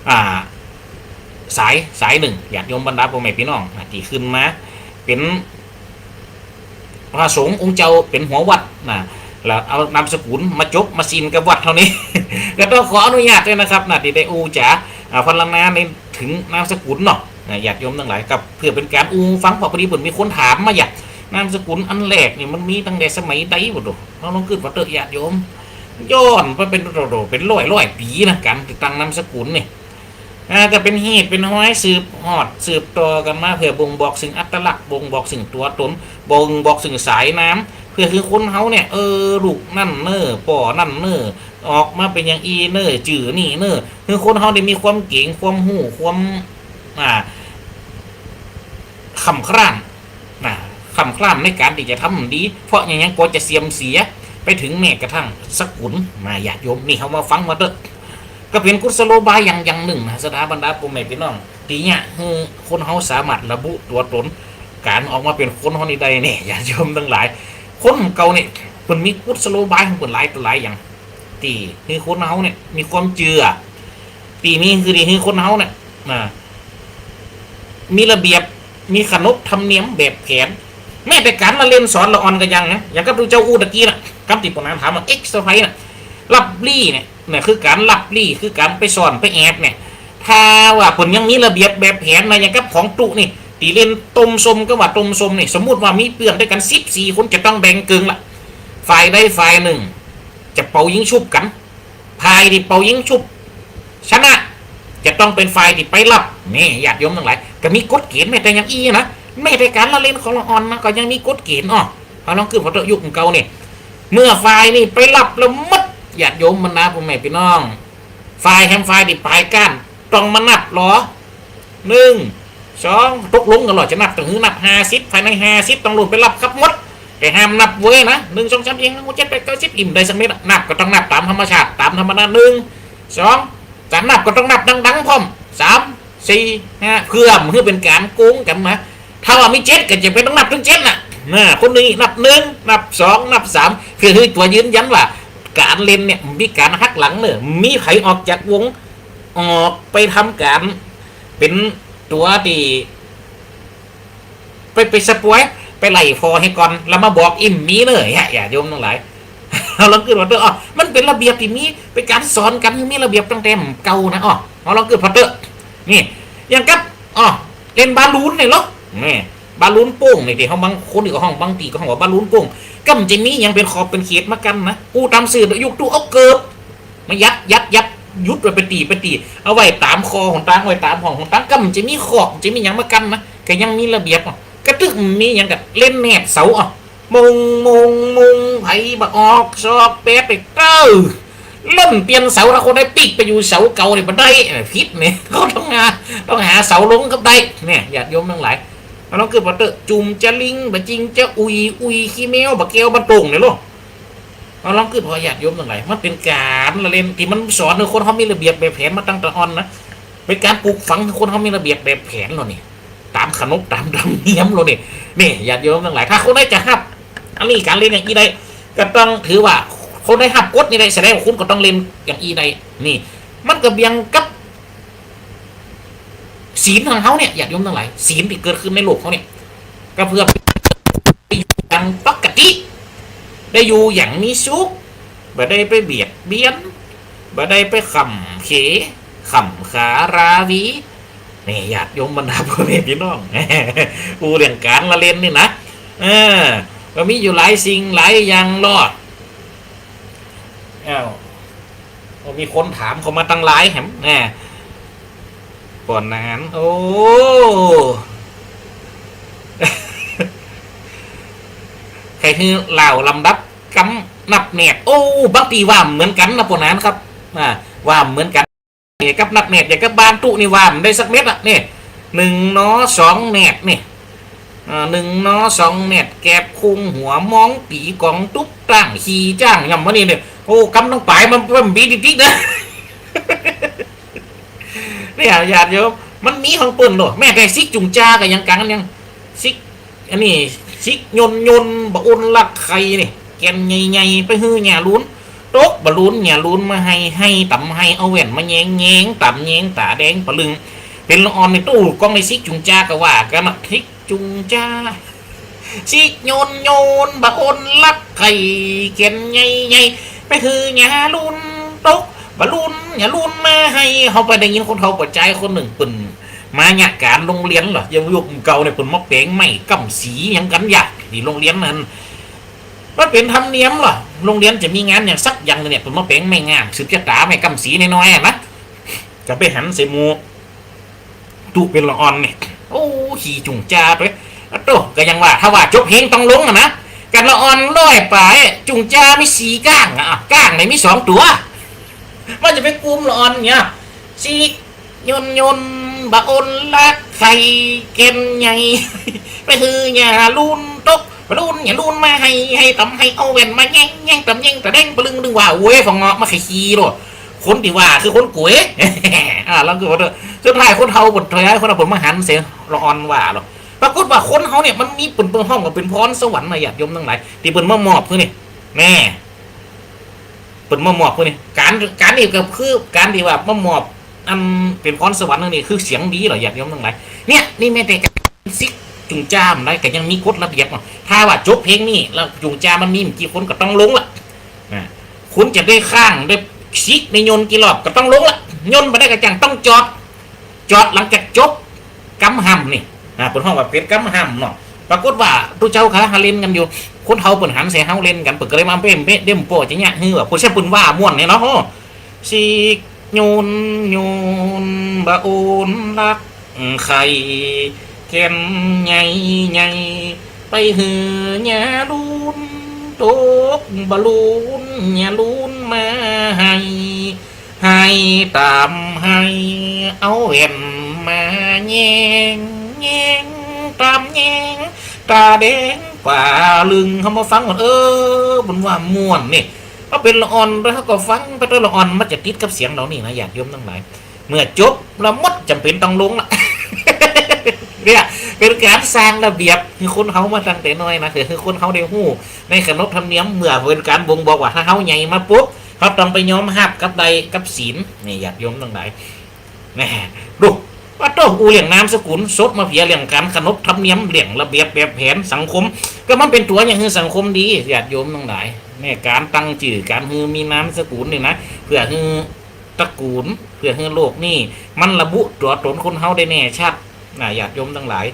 อ่า สาย สายนึ่ง ญาติโยมบรรดาป้อแม่ปี้น้องนะ ตี้ขึ้นมาเป๋นพระสงฆ์องค์เจ้าเป๋นหัววัดนะ แล้วเอานามสกุลมาจบมาสิ้นกับวัดเฮานี่ ก็ต้องขออนุญาตด้วยนะครับนะ ตี้ได้อู้จ๋า อ่า พรรณนาใน เถิงนามสกุลเนาะ นะ ญาติโยมตังหลาย กับเปื้อเป๋นก๋านอู้ฟัง เพราะพอดีเปิ้นมีคนถามมาอย่าง นามสกุลอันแรกนี่มันมีตั้งแต่สมัยใดบ่โด เฮาลองกึ๊ดผ่อเต๊อะ ญาติโยม ย้อนไปเป๋นโดๆ เป๋นร้อยๆ ปี๋นะ ก๋านติดตั้งนามสกุลนี่ อ่า ก็เป๋นฮีตเป๋นฮอยสืบฮอดสืบต่อกั๋นมา เปื้อบ่งบอกเซิ่งอัตลักษณ์ บ่งบอกเซิ่งตั๋วต๋น บ่งบอกเซิ่งสายนาม เปื้อหื้อคนเฮาเนี่ย เออ ลูกนั้นเน่อ ป้อนั้นเน่อ ออกมาเป๋นอย่างอี้เน่อ จื้อนี่เน่อ หื้อคนเฮาได้มีความเก๋ง ความฮู้ ความ อ่า ค่ำคร่ำ นะ ค่ำคร่ำในก๋านตี้จะทำดี เพราะหยังหยังกั๋วจะเสื่อมเสีย ไปเถิงแม้กระทั่งสกุล นะ ญาติโยม นี่เฮามาฟังมาเต๊อะ ก็เป๋นกุศโลบายอย่าง อย่างนึ่งนะ ศรัทธาบรรดาป้อแม่ปี้น้อง ตี้เยียะหื้อคนเฮาสามารถระบุตั๋วต๋น ก๋านออกมาเป๋นคนเฮานี่ได้เนี่ย ญาติโยมตังหลาย คนเก่าเนี่ย เปิ้นมีกุศโลบายของเปิ้นหลายต่อหลายอย่าง ตี้หื้อคนเฮาเนี่ยมีความเจื้อ ตี้มีคือตี้หื้อคนเฮาเนี่ย นะ มีระเบียบ มีขนบธรรมเนียมแบบแผน แม้แต่ก๋านละเล่นสอนละอ่อนก็ยังนะ อย่างกับตุ๊เจ้าอู้ตะกี้น่ะ กำตี้ป้อหนานถามว่า เอ็กซ์เซอร์ไพรส์น่ะ ลับลี้เนี่ย เนี่ยคือก๋านลับลี้ คือก๋านไปซ่อนไปแอบเนี่ย ถ้าว่าเปิ้นยังมีระเบียบแบบแผนนะ อย่างกับของตุ๊นี่ ตี้เล่นต้มส้ม ก็ว่าต้มส้มนี่ สมมุติว่ามีเปื้อนตวยกั๋นสิบสี่คน จะต้องแบ่งเกิ่งละ ฝ่ายใดฝ่ายนึ่งจะเป่ายิงฉุบกั๋น ฝ่ายตี้เป่ายิงฉุบชนะ จะต้องเป๋นฝ่ายตี้ไปฮับ นี่ ญาติโยมตังหลาย ก็มีกฎเก๋ณฑ์แม้แต่อย่างอี้นะ แม้แต่ก๋านละเล่นของละอ่อนนะ ก็ยังมีกฎเก๋ณฑ์อ้อ เฮาลองกึ๊ดผ่อเต๊อะ ยุคเก่านี่ เมื่อฝ่ายนี้ไปฮับแล้วหมด ญาติโยมบรรดาพ่อแม่ปี้น้อง ฝ่ายแหมฝ่ายตี้ป๋ายก้าน ต้องมานับลอ นึ่ง สอง ตกลงกั๋นลอ จะนับตังหื้อ นับห้าสิบ ภายในห้าสิบต้องล้วนไปฮับครับหมด แต่ห้ามนับเว้ยนะ นึ่ง สอง สาม สี่ ห้า หก เจ็ด แปด เก้า สิบ อิ๋มได้สักเม็ดอะ นับก็ต้องนับต๋ามธรรมชาติ ต๋ามธรรมดา นึ่ง สอง จะนับก็ต้องนับดังๆ พร้อม สาม สี่ ห้า เพื่อบ่หื้อเป๋นก๋านโกงกั๋นนะ ถ้าว่ามีเจ็ดก็จะเป๋นต้องนับเถิงเจ็ดน่ะ นะ คนนึ่งนับนึ่ง นับสอง นับสาม เปื้อหื้อตั๋วยืนยันว่า ก๋านเล่นเนี่ย มีก๋านหักหลังเน่อ มีใผออกจากวง ออกไปทำก๋าน เป๋นตั๋วตี้ ไป ไปสปอย ไปไล่ผ่อหื้อก่อน แล้วมาบอก อิ๋มมีเน่อ เหีย ญาติโยมตังหลาย เฮาลองกึ๊ดผ่อเต๊อะ อ้อ มันเป๋นระเบียบตี้มี เป๋นก๋านสอนกั๋นหื้อมีระเบียบตั้งแต่เก่านะ อ้อ เฮาลองกึ๊ดผ่อเต๊อะ นี่ อย่างกับ อ้อ เล่นบาลูนนี่ลอ นี่ บาลูนโป้งนี่ตี้เฮา บางคนก็ฮ้อง บางตี้ก็ฮ้องว่าบาลูนโป้ง ก็มันจะมีหยังเป๋นขอบเป๋นเขตมากั้นนะ อู้ต๋ามซื่อ ยุคตู้เอาเกิบ มายัด ยัด ยัด ยุดไว้เป๋นตี้ เป๋นตี้ เอาไว้ต๋ามข้อหนตาง ไว้ต๋ามห้องหนตาง ก็มันจะมีขอบ จะมีหยังมากั้นนะ ก็ยังมีระเบียบอะ กระตึกมีหยังก็เล่นแนบเสาอะ มง มง มง ใผบ่ออกซอกแป๊ดไปเต้อ ล่นเตียนเสา ถ้าคนใดปิ๊กไปอยู่เสาเก่านี่บ่ได้ เออ ผิดนี่ ก็ต้องหา ต้องหาเสาลงกับได้ เนี่ย ญาติโยมตังหลาย เฮาลองกึ๊ดผ่อเต๊อะ จุ่มจะลิง บ่จิงจะอุย อุยขี้แมว บ่แก้วบ่โต่งนี่ลอ เฮาลองกึ๊ดผ่อ ญาติโยมตังหลาย มันเป๋นก๋านละเล่นตี้มันสอนหื้อคนเฮามีระเบียบแบบแผนมาตั้งแต่อ่อนนะ เป๋นก๋านปลูกฝังหื้อคนเฮามีระเบียบแบบแผนลอนี่ ต๋ามขนบต๋ามธรรมเนียมลอนี่ นี่ ญาติโยมตังหลาย ถ้าคนใดจะฮับ อันนี้ก๋านเล่นอย่างอี้ได้ ก็ต้องถือว่าคนใดฮับกฎนี้ได้ แสดงว่าคุณก็ต้องเล่นอย่างอี้ได้ นี่ มันก็เบียงกับ ศีลของเฮาเนี่ย ญาติโยมตังหลาย ศีลตี้เกิดขึ้นในโลกเฮาเนี่ย ก็เปื้ออย่างปกติ ได้อยู่อย่างมีสุข บ่ได้ไปเบียดเบียน บ่ได้ไปข่มเหง ข่มขาราวี นี่ ญาติโยมบรรดาพ่อแม่ปี้น้อง อู้เรื่องก๋านละเล่นนี่นะ เออ ก็มีอยู่หลายสิ่งหลายอย่างลอ อ้าว โอ้ มีคนถามเข้ามาตังไลน์แหม แน่ ก่อนนาน โอ้ ใค่หื้อเล่าลำดับกำนับแนด โอ้ บางตี้ว่าบ่เหมือนกั๋นนะ ปอหนานครับ อ่า ว่าบ่เหมือนกั๋น นี่กับนับแนด อย่างกับบ้านตุ๊นี่ว่าบ่ได้สักเม็ดอะ นี่ นึ่ง นอ สอง แนด นี่ อ่า นึ่ง นอ สอง แนด แกบคุงหัวม้อง ตี๋ก๋องตุ๊บ ตั้งขี่จ้าง ย่ำวะนี่เนี่ย โอ้ กำตังป๋ายมัน มันมีติ๊กๆ นะ เนี่ย ญาติโยม มันมีของเปิ้นโลด แม้แต่ซิกจุ่งจาก็ยังกั๋ง ยังซิก อันนี้ ซิกยนยน บ่อนลักไข่นี่ แก่นใหญ่ๆ ไปหื้อหญ้าลูนตก บ่ลูนหญ้าลูนมาไฮ่ ไฮ่ต๋ำไฮ่ เอาแว่นมาแยง แยงต๋ำแยงต๋าแดงปะลึง เป๋นละอ่อนนี่ ตู้ก้องในซิกจุ่งจาก็ว่ากั๋นนะ ซิกจุ่งจา ซิกยนยน บ่อนลักไข่ แก่นใหญ่ๆ ไปหื้อหญ้าลูนตก บ่ลูนหญ้าลูนมาไฮ่ เฮาไปได้ยินคนเฒ่าป้อจายคนนึ่งเปิ้น มาเยียะก๋านโฮงเฮียนเหรอ ยังยุคเก่าเนี่ย เปิ้นมาแป๋งไม้ก้ำสีหยังกั๋นยะ ตี้โฮงเฮียนหั้น มันเป๋นธรรมเนียมเหรอ โฮงเฮียนจะมีงานหยังสักอย่างเนี่ย เปิ้นมาแป๋งไม้งาม สืบจะต๋าไม้ก้ำสีน้อยๆ อะนะ ก็ไปหันใส่หมู่ ตุ๊เป๋นละอ่อนเนี่ย โอ้ ขี้จุ่งจาตวย อะโต้ ก็ยังว่า ถ้าว่าจบเพลงต้องลงอะนะ กั๋นละอ่อนร้อยป๋าย จุ่งจามีสี่ก้างอะ ก้างไหนมีสองตั๋ว มันจะไปกุมละอ่อนเนี่ย ซิกยนยน บ่อนลักไข่ แก่นใหญ่ ไปหื้อหญ้าลูนตก บ่ลูนหญ้าลูนมาไฮ่ ไฮ่ต๋ำไฮ่ เอาแว่นมาแยง แยงต๋ำแยงต๋าแดงปะลึง ปะลึงว่า โอ้ย ฝองเงาะมาไข่ขี้โลด คนตี้ว่าคือคนก๋วย อ่า แล้วคือว่า สุดท้ายคนเฒ่าเปิ้น สุดท้ายคนเฒ่าเปิ้นมาหันใส่ละอ่อนว่าโลด ปรากฏว่าคนเฮาเนี่ยมันมีเปิ้น เปิ้นฮ้องว่าเป๋นพรสวรรค์นะ ญาติโยมตังหลาย ตี้เปิ้นมามอบหื้อนี่ แน่ เปิ้นมามอบหื้อนี่ ก๋าน ก๋านนี่ก็คือก๋านตี้ว่ามามอบ อันเป๋นพรสวรรค์นี่คือเสียงดีเหรอ ญาติโยมตังหลาย เนี่ย นี่แม้แต่ก๋านซิกจุ่งจาบ่ได้ ก็ยังมีกฎระเบียบเนาะ ถ้าว่าจบเพลงนี้แล้วจุ่งจามันมีบ่กี่คนก็ต้องลงละ นะ คุณจะได้ค้างได้ซิกได้ยนกี่รอบก็ต้องลงละ ยนบ่ได้ก็จั่งต้องจอด จอดหลังจากจบกำฮ่ำนี่ อ่า เปิ้นฮ้องว่าเป๋นกำห้ามเนาะ ปรากฏว่า ตุ๊เจ้าขา หาเล่นกั๋นอยู่ คนเฒ่าเปิ้นหันใส่เฮาเล่นกั๋น เปิ้นก็เลยมาเบ้มเบ้เด้มป้อจะเยียะหื้อว่า เปิ้นเสียเปิ้นว่าม่วนเนี่ยเนาะ โอ้ สิกโยนโยนบ่โอนลัก ไข่แก่นใหญ่ใหญ่ ไปหื้อญาลูน ตกบ่ลูน ญาลูนมาไห้ ไห้ต๋ามไห้ เอาแว่นมาแยง แยงต๋ามแยง ต๋าแดงป๋าลึง เฮามาฟังก่อน เออ เปิ้นว่าม่วนนี่ เฮาเป๋นละอ่อน เฮาก็ฟังไปเต๊อะ ละอ่อนมันจะติดกับเสียงเหล่านี้นะ ญาติโยมตังหลาย เมื่อจบละหมดจ๋ำเป๋นต้องลงละ เนี่ย เป๋นก๋านสร้างระเบียบหื้อคนเฮามาตั้งแต่น้อยนะ หื้อคนเฮาได้ฮู้ในขนบธรรมเนียม เมื่อเป๋นก๋านบ่งบอกว่า ถ้าเฮาใหญ่มาปุ๊บ เฮาต้องไปยอมฮับกับใดกับศีล นี่ ญาติโยมตังหลาย แน่ ดู ปะโต้ อู้เรื่องนามสกุล สดมาเผียเรื่องก๋านขนบธรรมเนียม เรื่องระเบียบแบบแผนสังคม ก็มันเป๋นตั๋วอย่างหื้อสังคมดี ญาติโยมตังหลาย แน่ ก๋านตั้งจื้อ ก๋านหื้อมีนามสกุลนี่นะ เปื้อหื้อตระกูล เปื้อหื้อโลกนี่ มันระบุตั๋วตนคนเฮาได้แน่ชัดนะ ญาติโยมตังหลาย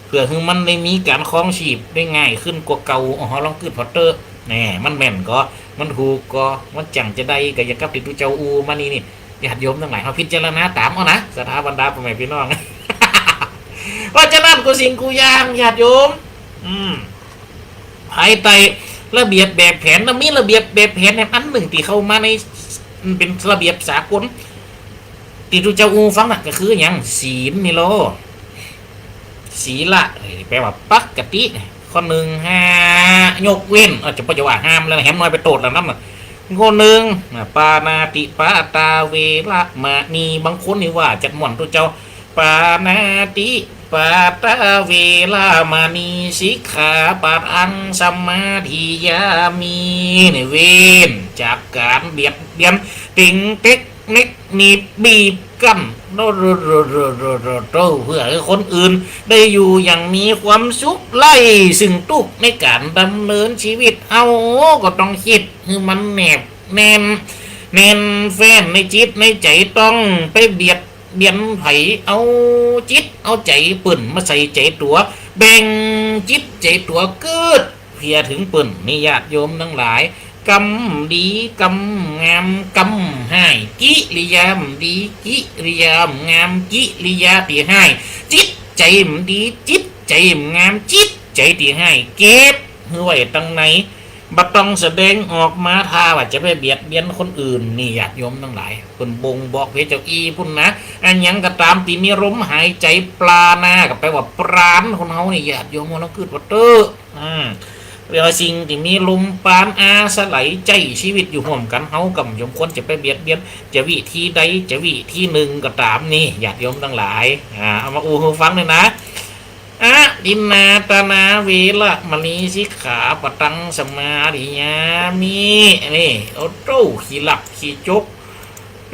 เปื้อหื้อมันได้มีก๋านครองชีพได้ง่ายขึ้นกว่าเก่า อ้อ เฮาลองกึ๊ดผ่อเต๊อะ แน่ มันแม่นก่อ มันถูกก่อ มันจั่งจะได้ ก็อย่างกับตี้ตุ๊เจ้าอู้มานี่นี่ ญาติโยมตังหลาย เฮาพิจารณาต๋ามเอานะ ศรัทธาบรรดาป้อแม่ปี้น้อง เพราะฉะนั้น กู้สิ่งกู้อย่าง ญาติโยม อืม ภายใต้ระเบียบแบบแผน แล้วมีระเบียบแบบแผนแหมอันนึ่งตี้เข้ามาใน มันเป๋นระเบียบสากล ตี้ตุ๊เจ้าอู้ฟังน่ะ ก็คือหยัง ศีลนี่ลอ ศีละ แป๋ว่าปกติ ข้อนึ่ง ห้ามยกเว้น เอ้า จะบ่จะว่าห้ามแล้วนะ แหมน้อยไปโตษแล้วนั้นน่ะ ข้อนึ่ง ปาณาติปาตาเวระมะณี บางคนนี่ว่าจัดม่วนตุ๊เจ้า ปาณาติปาตาเวระมะณี สิกขาปะทังสมาธิยามิ นี่ เว้นจากก๋านเบียดเบียน ติ่งเต๊ก เน็กหนีบบีบกั้น โต เปื้อหื้อคนอื่นได้อยู่อย่างมีความสุข ไร้ซึ่งตุ๊กข์ในก๋านดำเนินชีวิต เฮาก็ต้องกึ๊ดหื้อมันแนบแน่น แน่นแฟ้นในจิตในใจ๋ ต้องไปเบียดเบียนใผ เอาจิตเอาใจ๋เปิ้นมาใส่ใจ๋ตั๋ว แบ่งจิตใจ๋ตั๋วกึ๊ดเพียรเถิงเปิ้น นี่ ญาติโยมตังหลาย กำดีกำงาม กำฮ้าย กิริยาบ่ดี กิริยาบ่งาม กิริยาตี้ฮ้าย จิตใจ๋บ่ดี จิตใจ๋บ่งาม จิตใจ๋ตี้ฮ้าย เก็บหื้อไว้ตังใน บ่ต้องแสดงออกมา ถ้าว่าจะไปเบียดเบียนคนอื่น นี่ ญาติโยมตังหลาย เปิ้นบ่งบอกเพียงเจ้าอี้ปุ้นนะ อะหยังก็ต๋ามตี้มีลมหายใจ๋ ปราณา ก็แป๋ว่าปราณคนเฮานี่ ญาติโยม เฮาลองกึ๊ดผ่อเต๊อะ อืม เรียกว่าสิ่งตี้มีลมปราณ อาศัยใจ๊ชีวิตอยู่ฮ่วมกั๋น เฮาก็บ่สมควรจะไปเบียดเบียน จะวิธีใด จะวิธีนึ่งก็ต๋าม นี่ ญาติโยมตังหลาย อ่า เอามาอู้หื้อฟังเลยนะ อทินนาทานาเวระมะณี สิกขาปะทังสมาธิยามิ นี่ โอ้โธ่ ขี้ลักขี้จก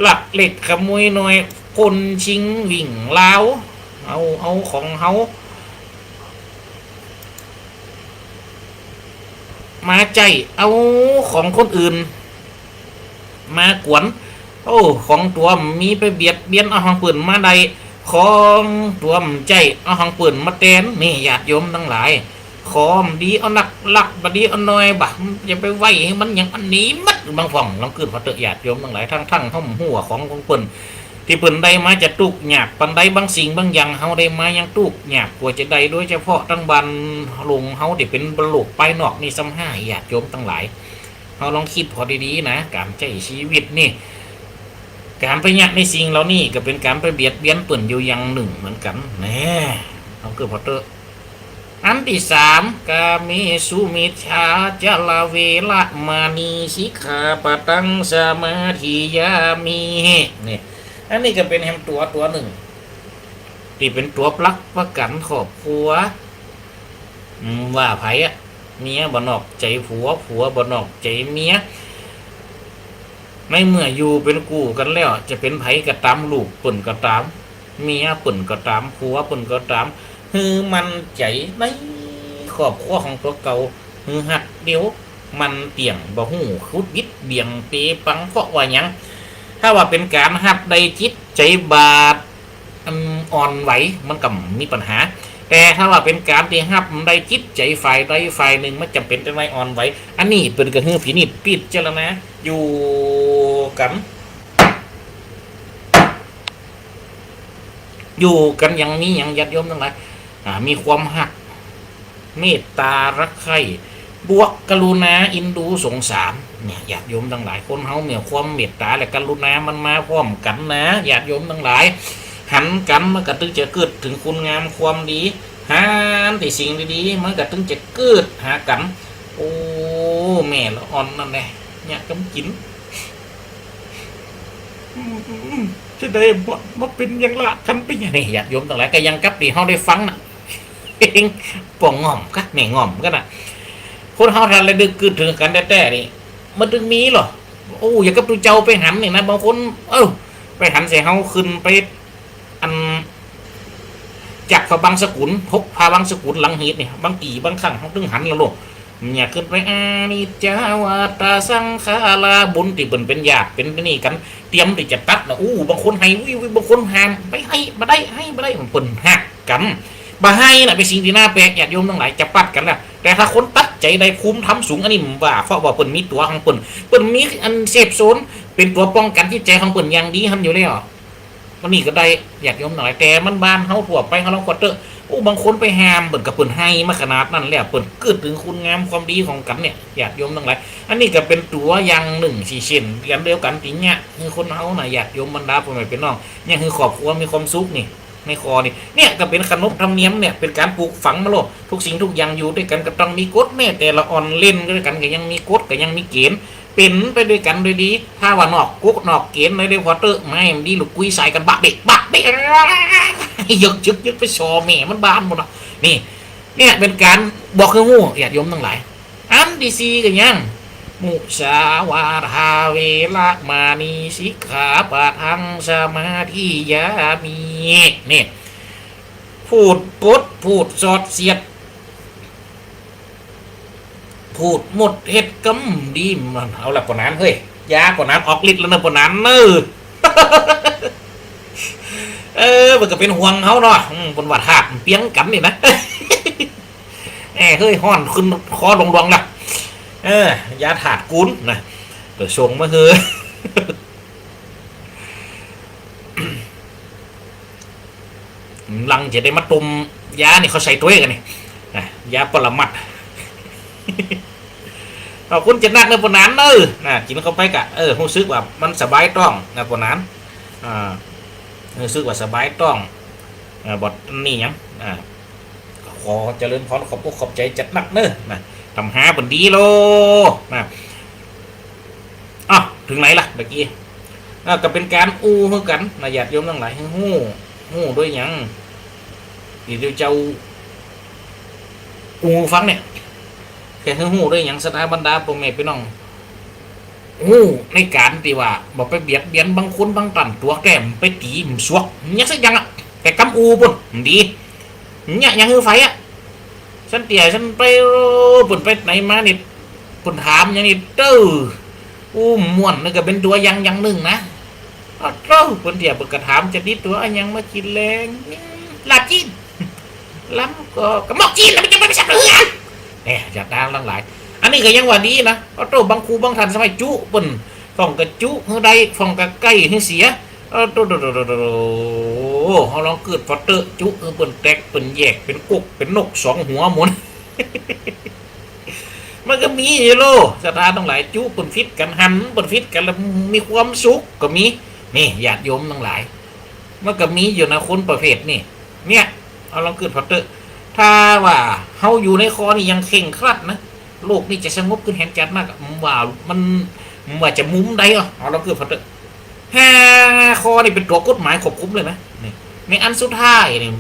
ลักเล็กขโมยน้อย ปล้นชิงวิ่งราว เอา เอาของเฮา มาใจ๊ เอาของคนอื่นมากวน โอ้ ของตั๋วบ่มีไปเบียดเบียน เอาของเปิ้นมาได้ ของตั๋วบ่ใจ๊ เอาของเปิ้นมาแตน นี่ ญาติโยมตังหลาย ของบ่ดีเอานัก ลักบ่ดีเอาน้อยบ่ะ จะไปไหว้หื้อมันหยัง อันนี้หมด บางพ่อง ลองกึ๊ดผ่อเต๊อะ ญาติโยมตังหลาย ตังๆ เฮาบ่ฮู้ว่าของของเปิ้น ตี้เปิ้นได้มาจะตุ๊กข์ยากปานใด บางสิ่งบางอย่างเฮาได้มายังตุ๊กข์ยากกว่าจะได้ โดยเฉพาะตังบ้านหลวงเฮาตี้เป๋นโลกภายนอกนี่ซ้ำฮ้าย ญาติโยมตังหลาย เฮาลองกึ๊ดผ่อดีๆ นะ ก๋านใจ๊ชีวิตนี่ ก๋านไปเยียะในสิ่งเหล่านี้ก็เป๋นก๋านไปเบียดเบียนเปิ้นอยู่อย่างนึ่งเหมือนกั๋น แน่ ลองกึ๊ดผ่อเต๊อะ อันตี้สาม กาเมสุมิจฉาจาราเวระมะณี สิกขาปะทังสมาธิยามิ นี่ อันนี้ก็เป๋นแหมตั๋วตั๋วนึ่ง ตี้เป๋นตั๋วหลักประกั๋นครอบครัว อืม ว่าใผอะ เมียบ่นอกใจ๋ผัว ผัวบ่นอกใจ๋เมีย ในเมื่ออยู่เป๋นกู้กั๋นแล้ว จะเป๋นใผก็ต๋าม ลูกเปิ้นก็ต๋าม เมียเปิ้นก็ต๋าม ผัวเปิ้นก็ต๋าม หื้อมั่นใจ๋ในครอบครัวของตั๋วเก่า หื้อฮักเดียว มั่นเตี้ยง บ่ฮู้ขุดบิดเบี่ยงเป๋ปัง เพราะว่าหยัง ถ้าว่าเป๋นก๋านฮับได้จิตใจ๋บาป อันอ่อนไหว มันก็บ่มีปัญหา แต่ถ้าว่าเป๋นก๋านตี้ฮับบ่ได้จิตใจ๋ฝ่ายใดฝ่ายนึ่ง มันจ๋ำเป๋นต้องได้อ่อนไหว อันนี้เปิ้นก็หื้อพินิจพิจารณาอยู่กั๋น อยู่กั๋นอย่างมีหยัง ญาติโยมตังหลาย อ่า มีความฮัก เมตต๋ารักใคร่ บวกกรุณาเอ็นดูสงสาร เนี่ย ญาติโยมตังหลาย คนเฮาเมื่อความเมตต๋าและกรุณามันมาพร้อมกั๋นนะ ญาติโยมตังหลาย หันกั๋นมันก็ตึงจะเกิดเถิงคุณงามความดี หันแต่สิ่งดีๆ มันก็ตึงจะเกิดหากั๋น โอ้ แม่ละอ่อนนั่นแหละ เนี่ย กำกิ๋น จะได้บ่ มาเป๋นอย่างละกั๋นไปอย่างนี้ ญาติโยมตังหลาย ก็อย่างกับตี้เฮาได้ฟังน่ะ ป้อง่อมกะ แม่ง่อมกะน่ะ คนเฮาถ้าละนึกกึ๊ดเถิงกั๋นแต๊ๆ นี่ มันตึงมีเหรอ โอ้ อย่างกับตุ๊เจ้าไปหันนี่นะ บางคน เอ้อ ไปหันใส่เฮาขึ้นไป อัน จากพระบางสกุล พบพระบางสกุลหลังหีบนี่ บางตี้บางครั้งเฮาตึงหันละโลก เนี่ย ขึ้นไป อนิจจาวัตตาสังขารา บุญตี้เปิ้นเป๋นญาติเป๋นนี่กั๋น เตรียมตี้จะตัดนะ อู้ บางคนไห้วิวๆ บางคนห้าม ไปไห้บ่ได้ ไห้บ่ได้ เปิ้นฮักกั๋น บ่ไห้น่ะเป๋นสิ่งตี้น่าแปลก ญาติโยมตังหลาย จะปัดกั๋นนะ แต่ถ้าคนตัดใจ๋ได้ภูมิธรรมสูง อันนี้บ่ว่า เพราะว่าเปิ้นมีตั๋วของเปิ้น เปิ้นมีอันเซฟโซน เป๋นตั๋วป้องกั๋นจิตใจ๋ของเปิ้นอย่างดีหั้นอยู่แล้ว อันนี้ก็ได้ ญาติโยมตังหลาย แต่มันบ้านเฮาทั่วไป เฮาลองกวาดเต๊อะ โอ้ บางคนไปห้าม เปิ้นก็เปิ้นไห้มาขนาดนั้นแล้ว เปิ้นกึ๊ดเถิงคุณงามความดีของกั๋นเนี่ย ญาติโยมตังหลาย อันนี้ก็เป๋นตั๋วอย่างนึ่ง สี่เส้น อันเดียวกั๋นตี้เยียะ คือคนเฮาน่ะ ญาติโยมบรรดาป้อแม่ปี้น้อง เนี่ย คือครอบครัวมีความสุขนี่ ในข้อนี้ เนี่ย ก็เป๋นขนบธรรมเนียมเนี่ย เป๋นก๋านปลูกฝังมาโลด ทุกสิ่งทุกอย่างอยู่ตวยกั๋นก็ต้องมีกฎ แม้แต่ละอ่อนเล่นตวยกั๋นก็ยังมีกฎ ก็ยังมีเก๋ณฑ์ เป๋นไปตวยกั๋นโดยดี ถ้าว่านอกกฎนอกเก๋ณฑ์หน้อยเดียวพอเต๊อะ ไม้มันดีลูกกุ้ยสายกั๋นบะเบะ บะเบะ ยึกยึกยึกไปส่อแม่มันบ้านหมดละ นี่ เนี่ยเป๋นก๋านบอกหื้อฮู้ ญาติโยมตังหลาย อันตี้สี่ก็ยัง มุสาวาทา เวระมณี สิกขาปะทัง สมาธิยามิ นี่ พูดปด พูดสอดเสียด พูดมดเฮ็ดกำดีมัน เอาละป้อหนานเฮ้ย ยาป้อหนานออกฤทธิ์แล้วเน่อป้อหนานเน่อ เออ มันก็เป๋นห่วงเฮาเนาะ อืม เปิ้นว่าธาตุเปียงกั๋นนี่นะ แหม เฮ้ย ฮ้อนขึ้นคอหลวงๆ ละ เออ ยาธาตุกูลนะ เปิ้นส่งมาหื้อ หลังจะได้มาต้มยานี่ เขาใส่ตวยกั๋นนี่ นะ ยาปรมัตถ์ ขอบคุณจะนักเน่อป้อหนานเน่อ นะ กิ๋นเข้าไปกะ เออ ฮู้สึกว่ามันสบายต๊องนะป้อหนาน อ่า ฮู้สึกว่าสบายต๊อง อ่า บ่นี่หยัง อ่า ขอเจริญพร ขอบอกขอบใจ๋จัดนักเน่อ นะ ทำหาเปิ้นดีโล นะ อ้าว เถิงไหนละเมื่อกี้ อ่า ก็เป๋นก๋านอู้หื้อกั๋นนะ ญาติโยมตังหลาย หื้อฮู้ ฮู้โดยหยัง ตี้เจ้าอู้ฟังเนี่ย แค่หื้อฮู้โดยหยัง ศรัทธาบรรดาป้อแม่ปี้น้อง ฮู้ในก๋านตี้ว่าบ่ไปเบียดเบียนบางคนบางต้าน ตั๋วแก้มไปตี๋มันสวก เยียะสักอย่างอะ แต่กำอู้ปุ้น ดี เยียะอย่างหื้อใฝ่อะ สันเตี้ยสันไป โอ้ เปิ้นไปไหนมานี่ เปิ้นถามอย่างนี้เต๊อะ อู้ ม่วน นี่ก็เป๋นตั๋วอย่างอย่างนึ่งนะ อ้าว เต๊อะ เปิ้นเตี้ยเปิ้นก็ถามจะดีตั๋วอะหยังมากิ๋นแลง ลาบจีน ลำก็ ก็หมกจีน แล้วมันจะไปสักเรื่อง เนี่ย ญาติตังหลาย อันนี้ก็ยังว่าดีนะ อ้าว เต๊อะ บางครูบางต้านสมัยจุเปิ้น ฟ้องก็จุหื้อได้ ฟ้องก็ใก้หื้อเสีย เออ โต โต โต โต โต เฮาลองกึ๊ดผ่อเต๊อะ จุหื้อเปิ้นแตกเปิ้นแยก เป๋นกกเป๋นนกสองหัวหมุน มันก็มีอยู่โล ศรัทธาตังหลาย จุเปิ้นผิดกั๋น หันเปิ้นผิดกั๋น แล้วมีความสุขก็มี นี่ ญาติโยมตังหลาย มันก็มีอยู่นะ คนประเภทนี้ เนี่ย เฮาลองกึ๊ดผ่อเต๊อะ ถ้าว่าเฮาอยู่ในข้อนี้อย่างเคร่งครัดนะ โลกนี้จะสงบขึ้นแหมจัดนักอะ ผมว่ามัน ผมว่าจะมุมใดอ่ะ เฮาลองกึ๊ดผ่อเต๊อะ ห้าข้อนี่เป๋นตั๋วกฎหมายควบคุมเลยนะ นี่ ในอันสุดท้ายนี่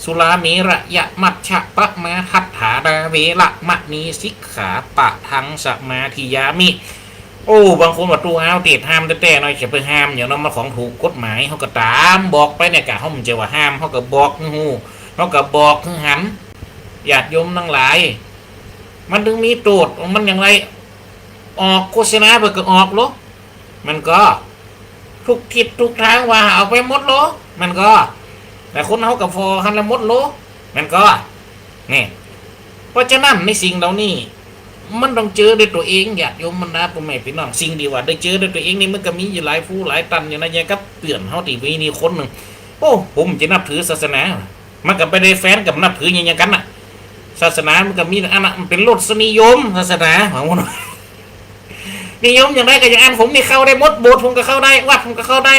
สุราเมรยมัชฌะปะมาทัฏฐานา เวระมะณีสิกขาปะทังสมาธิยามิ โอ้ บางคนว่าตู้อ้าวเตศห้ามแต๊ๆ เนาะ จะไปห้ามหยังเนาะ มันของถูกกฎหมาย เฮาก็ต๋ามบอกไปเนี่ย กะเฮาบ่ใจ้ว่าห้าม เฮาก็บอกหื้อฮู้ เฮาก็บอกหื้อหัน ญาติโยมตังหลาย มันตึงมีโต้ษของมันอย่างไร ออกโฆษณาไปก็ออกโล มันก็ ทุกทิศทุกตางว่าเอาไปหมดโล มันก็ แต่คนเฮาก็ผ่อหั้นละหมดโล แม่นก่อ นี่ เพราะฉะนั้นในสิ่งเหล่านี้ มันต้องเจอด้วยตั๋วเอง ญาติโยมบรรดาป้อแม่ปี้น้อง สิ่งตี้ว่าได้เจอด้วยตั๋วเองนี่มันก็มีอยู่หลายผู้หลายต้านอยู่นะ อย่างกับเปื้อนเฮาตี้มีนี่คนนึ่ง โอ้ ผมจะนับถือศาสนา มันก็บ่ได้แฟนกับนับถือหยังๆ กั๋นน่ะ ศาสนามันก็มีอันนั้น มันเป๋นรสนิยมศาสนา ของมัน นิยมอย่างใดก็อย่างอั้น ผมนี่เข้าได้หมด โบสถ์ผมก็เข้าได้ วัดผมก็เข้าได้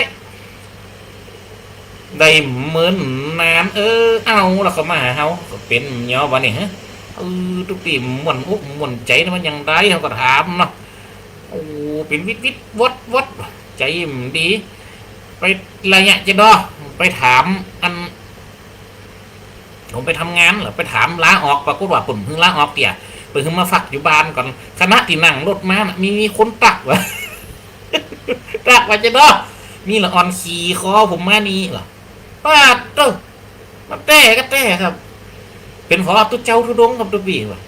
ได้เมินนาน เออ เอาละ เขามาหาเฮา ก็เป๋นย้อนว่านี่ ฮะ เออ ตุ๊กตี้ม่วนอกม่วนใจ๋นะ มันอย่างใด เฮาก็ถามเนาะ โอ้ เป๋นวิดๆ วอดๆ ใจ๋บ่ดี ไประยะจะดอ ไปถามอัน ผมไปทำงานแล้ว ไปถามลาออก ปรากฏว่าเปิ้นหื้อลาออกเตี้ย เปิ้นหื้อมาฟักอยู่บ้านก่อน ขณะตี้นั่งรถมาน่ะ มี มีคนตั๊กว่า ตั๊กว่าจะดอ มีละอ่อนขี่คอผมมานี่เหรอ ปาดโต้ มันแต๊ก็แต๊ครับ เป๋นผอตุ๊เจ้าธุดงค์ครับตุ๊ปี้ว่า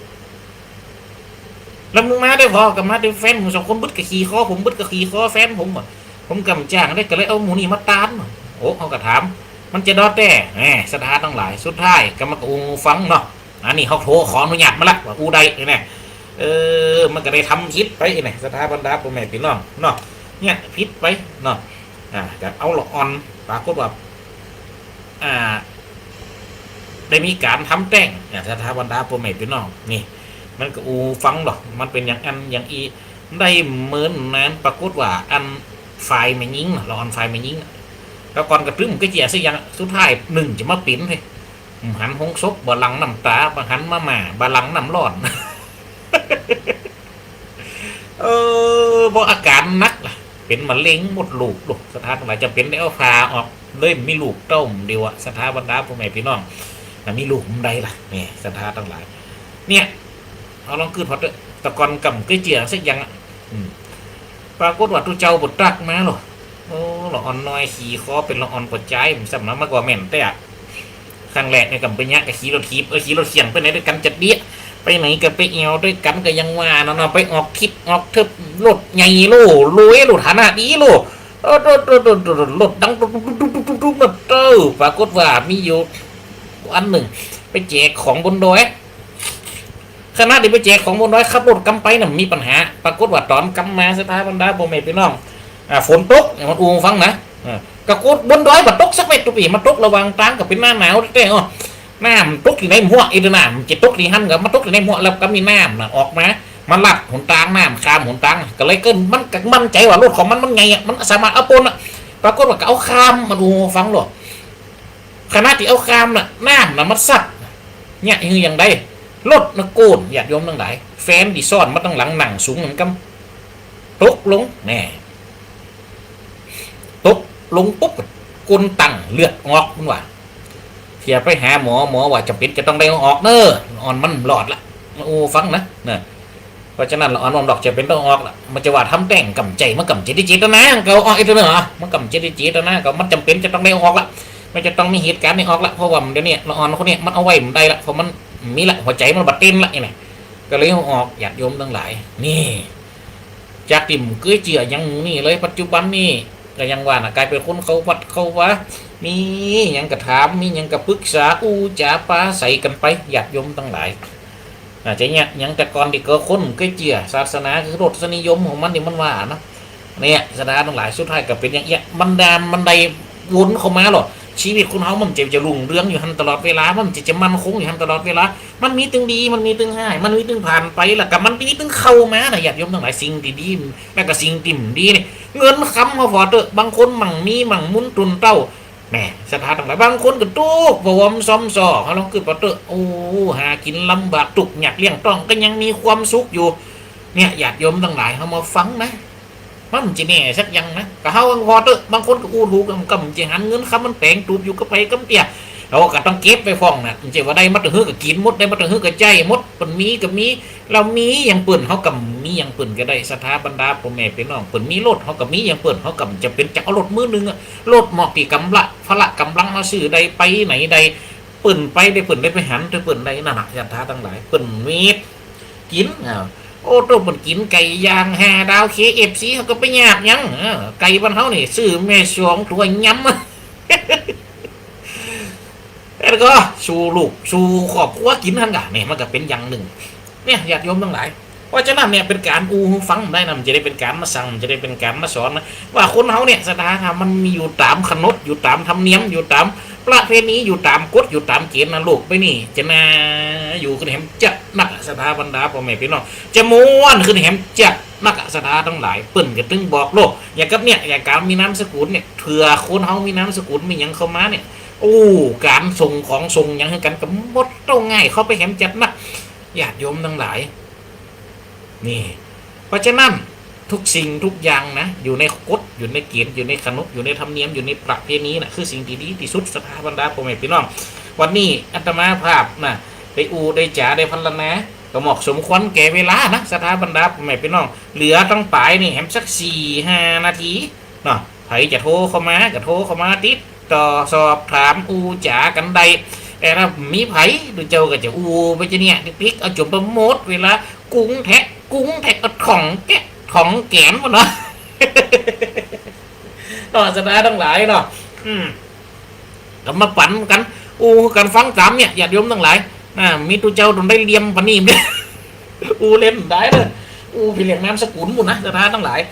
แล้วมึงมาได้ผอ ก็มาได้แฟนผมสองคน บึดก็ขี่คอผม บึดก็ขี่คอแฟนผมว่ะ ผมก่ำจ้างได้ ก็เลยเอาหมู่นี่มาต้านว่ะ โอ้ เฮาก็ถาม มันจะดอแต๊ แหม ศรัทธาตังหลาย สุดท้ายก็มาก็อู้ฟังเนาะ อันนี้เฮาโทรขออนุญาตมาละ ว่าอู้ได้นี่นะ เออ มันก็ได้ทำผิดไปนี่นะ ศรัทธาบรรดาป้อแม่ปี้น้องเนาะ เนี่ย ผิดไปเนาะ อ่า ก็เอาละอ่อน ปรากฏว่า อ่า ได้มีก๋านทำแต๊ง อ่า ศรัทธาบรรดาป้อแม่ปี้น้อง นี่ มันก็อู้ฟังดอก มันเป๋นอย่างอั้นอย่างอี้ ได้เมินนาน ปรากฏว่าอันฝ่ายแม่ญิงน่ะ ละอ่อนฝ่ายแม่ญิงน่ะ แต่ก่อนก็ตึงก็เจียสักอย่าง สุดท้ายนึ่งจะมาเป๋นเฮ้ย บ่หันโฮงศพ บ่หลั่งน้ำต๋า บ่หันมาม่า บ่หลั่งน้ำร้อน เออ บ่อาก๋านหนักล่ะ เป๋นมะเร็งมดลูก ลูก ศรัทธาตังหลาย จ๋ำเป๋นได้เอาผ่าออกเลย มีลูกเต้าเดียวอะ ศรัทธาบรรดาป้อแม่ปี้น้อง น่ะ มีลูกบ่ได้ล่ะ นี่ ศรัทธาตังหลาย เนี่ย เอาลองกึ๊ดผ่อเต๊อะ แต่ก่อนก่ำก็เจียสักอย่างอะ อืม ปรากฏว่าตุ๊เจ้าบ่ตั๊กมาหรอก โอ้ ละอ่อนน้อยขี่คอเป๋นละอ่อนกว่าจาย ผมซ้ำนะ มันก็แม่นแต๊อะ ครั้งแรกนี่ก่ำไปเยียะก็ขี่รถถีบ เออ ขี่รถเขี่ยงไปไหนด้วยกั๋นจะเดี้ย ไปไหนก็ไปแอ่วด้วยกั๋นก็ยังว่านั่นเนาะ ไปออกทริปออกเทิป รถใหญ่โล่ รวยโล่ ฐานะดีโล่ เออ รถ รถ รถ รถ รถดังตุ๊กตุ๊กตุ๊กตุ๊กตุ๊กตุ๊กมาเต๊อะ ปรากฏว่ามีอยู่อันนึ่ง ไปแจกของบนดอย ขณะตี้ไปแจกของบนดอย ขับรถกำไปน่ะ มีปัญหา ปรากฏว่าต๋อนกำมา ศรัทธาบรรดาป้อแม่ปี้น้อง อ่า ฝนตก เนี่ย มันอู้ฟังนะ อ่า ก็โกดบนดอยบ่ตกสักเม็ดตุ๊ปี้ มาตกระหว่างตาง ก็เป๋นหน้าหนาวแต๊ๆ อ้อ น้ำตกตี้ไหน ฮวะ ไอ้เด้อ น้ำจะตกตี้หั้น ก็มาตกตี้ไหน ฮวะ แล้วก็มีน้ำน่ะออกมา มาลัดหนตาง น้ำข้ามหนตาง ก็เลยเกิด มันก็มั่นใจ๋ว่ารถของมันมันใหญ่อะ มันสามารถเอาป๊นอะ ปรากฏว่าก็เอาข้าม มันอู้ฟังโลด ขณะตี้เอาข้ามน่ะ น้ำน่ะมันซัด เนี่ย หื้ออย่างใด รถน่ะโก้น ญาติโยมตังหลาย แฟนตี้ซ้อนมาตังหลัง นั่งสูงเหมือนกั๋น ตกลง แน่ ตกลงปุ๊บ ก้นตั้ง เลือดออก มันว่า เที่ยไปหาหมอ หมอว่าจ๋ำเป๋นจะต้องได้เอาออกเน่อ อ่อนมันบ่รอดละ โอ้ ฟังนะ นะ เพราะฉะนั้นละอ่อนมันดอกจะเป๋นต้องออกละ มันจะว่าทำแต๊งก่ำใจ๋ มันก่ำใจ๋ได้เจตนา ก็เอาออกไอ้เด้อเนาะ มันก่ำใจ๋ได้เจตนา ก็มันจ๋ำเป๋นจะต้องได้เอาออกละ มันจะต้องมีเหตุก๋ารณ์นี้ออกละ เพราะว่าเดี๋ยวนี้ละอ่อนคนนี้มันเอาไว้บ่ได้ละ เพราะมันมีละ หัวใจ๋มันบ่เต้นละ นี่นะ ก็เลยเอาออก ญาติโยมตังหลาย นี่ จากตี้บ่เกยเจื้อหยังหมู่นี้เลย ปัจจุบันนี้ก็อย่างว่าน่ะ ก๋ายเป๋นคนเข้าวัดเข้าวา มีหยังก็ถาม มีหยังก็ปรึกษา อู้จ๋าปราศรัยกั๋นไป ญาติโยมตังหลาย อาจจะเนี่ย อย่างแต่ก่อนตี้ก็คนบ่เกยเจื้อ ศาสนาคือรสนิยมของมันตี้มันว่านะ เนี่ย ศรัทธาตังหลาย สุดท้ายก็เป๋นอย่างเอี้ย มันดามมันได้วนเข้ามาหรอก ชีวิตคนเฮามันจะ จะรุ่งเรืองอยู่หั้นตลอดเวลา มันจะ จะมั่นคงอยู่หั้นตลอดเวลา มันมีตึงดี มันมีตึงฮ้าย มันมีตึงผ่านไป แล้วก็มันมีตึงเข้ามานะ ญาติโยมตังหลาย สิ่งตี้ดี แล้วก็สิ่งตี้บ่ดีนี่ เงินคำเฮาผ่อเต๊อะ บางคนมั่งมีมั่งมูลตุนเต้า แหม ศรัทธาตังหลาย บางคนก็ตุ๊กข์ผวมซ้อมซ้อ เฮาลองกึ๊ดผ่อเต๊อะ โอ้ หากิ๋นลำบาก ตุ๊กข์ยากเลี้ยงต้อง ก็ยังมีความสุขอยู่ เนี่ย ญาติโยมตังหลาย เฮามาฟังนะ มันบ่ใจ้แน่สักอย่างนะ ก็เฮาผ่อเต๊อะ บางคนก็อู้ถูก ก็บ่ใจ้หัน เงินคำมันแป๋งตูบอยู่กับใผกับเตี้ย เฮาก็ต้องเก็บไว้พ่องนะ บ่ใจ้ว่าได้มาเต้าหื้อก็กิ๋นหมด ได้มาเต้าหื้อก็ใจ๊หมด เปิ้นมีก็มี เฮามีหยังเปิ้น เฮาก็มีหยังเปิ้นก็ได้ ศรัทธาบรรดาป้อแม่ปี้น้อง เปิ้นมีรถ เฮาก็มีหยังเปิ้น เฮาก็บ่จ๋ำเป๋นจะเอารถมือนึ่งอะ รถหมอกตี้ก๋ำละ พละก๋ำลังเฮาซื้อได้ ไปไหนได้ เปิ้นไปได้ เปิ้นได้ไปหัน เปิ้นได้นั่นน่ะ ศรัทธาตังหลาย เปิ้นมีกิ๋น อ่า โอ้ โต้ เปิ้นกิ๋นไก่ย่างห้าดาว เคเอฟซี เฮาก็ไปหยาบหยัง เออ ไก่บ้านเฮานี่ ซื้อแม่สองตั๋วยำ แล้วก็สู่ลูกสู่ครอบครัวกิ๋นหั้นก่ะ เนี่ยมันก็เป๋นอย่างนึ่ง เนี่ยญาติโยมตังหลาย เพราะฉะนั้นเนี่ยเป๋นก๋านอู้หื้อฟังได้นะ มันจะได้เป๋นก๋านมาสั่ง มันจะได้เป๋นก๋านมาสอนนะ ว่าคนเฮาเนี่ยศรัทธาธรรมมันมีอยู่ต๋ามขนบ อยู่ต๋ามธรรมเนียม อยู่ต๋ามประเพณี อยู่ต๋ามกฎ อยู่ต๋ามเกณฑ์นะ โลกใบนี้จะน่าอยู่ขึ้นแหมจัดนักอะ ศรัทธาบรรดาพ่อแม่พี่น้อง จะม่วนขึ้นแหมจัดนักอะ ศรัทธาตังหลาย เปิ้นก็ตึงบอกโลก อย่างกับเนี่ย อย่างก๋านมีนามสกุลเนี่ย เผื่อคนเฮามีนามสกุลมีหยังเข้ามาเนี่ย โอ้ ก๋านส่งของส่งหยังหื้อกั๋นก็หมดเต้าง่ายเข้าไปแหมจัดนัก ญาติโยมตังหลาย นี่ เพราะฉะนั้นทุกสิ่งทุกอย่างนะ อยู่ในกฎ อยู่ในเกณฑ์ อยู่ในขนบ อยู่ในธรรมเนียม อยู่ในประเพณีนะ คือสิ่งตี้ดีตี้สุด ศรัทธาบรรดาพ่อแม่พี่น้อง วันนี้อาตมาภาพนะ ได้อู้ได้จ๋าได้พรรณนา ก็เหมาะสมควรแก่เวลานะ ศรัทธาบรรดาพ่อแม่พี่น้อง เหลือตังป๋ายนี่แหมสักสี่ห้านาทีเนาะ ใผจะโทรเข้ามาก็โทรเข้ามาติดต่อสอบถามอู้จ๋ากั๋นได้ แต่ถ้ามีใผ ดูเจ้าก็จะอู้ไปจะเนี่ย ติ๊กๆ เอาจ๋นไปหมดเวลา กุ้งแทะ กุ้งแทะ เอาถ่องแกะ ถ่องแก๋นหมดเนาะ เนาะ ศรัทธาตังหลายเนาะ อืม ก็มาปั๋นกั๋น อู้กั๋นฟังต๋ามเนี่ย ญาติโยมตังหลาย อ่า มีตุ๊เจ้าตนได้เหลี่ยมปานนี้ อู้เล่นได้เน่อ อู้ไปเรียกนามสกุลหมู่นะ ศรัทธาตังหลาย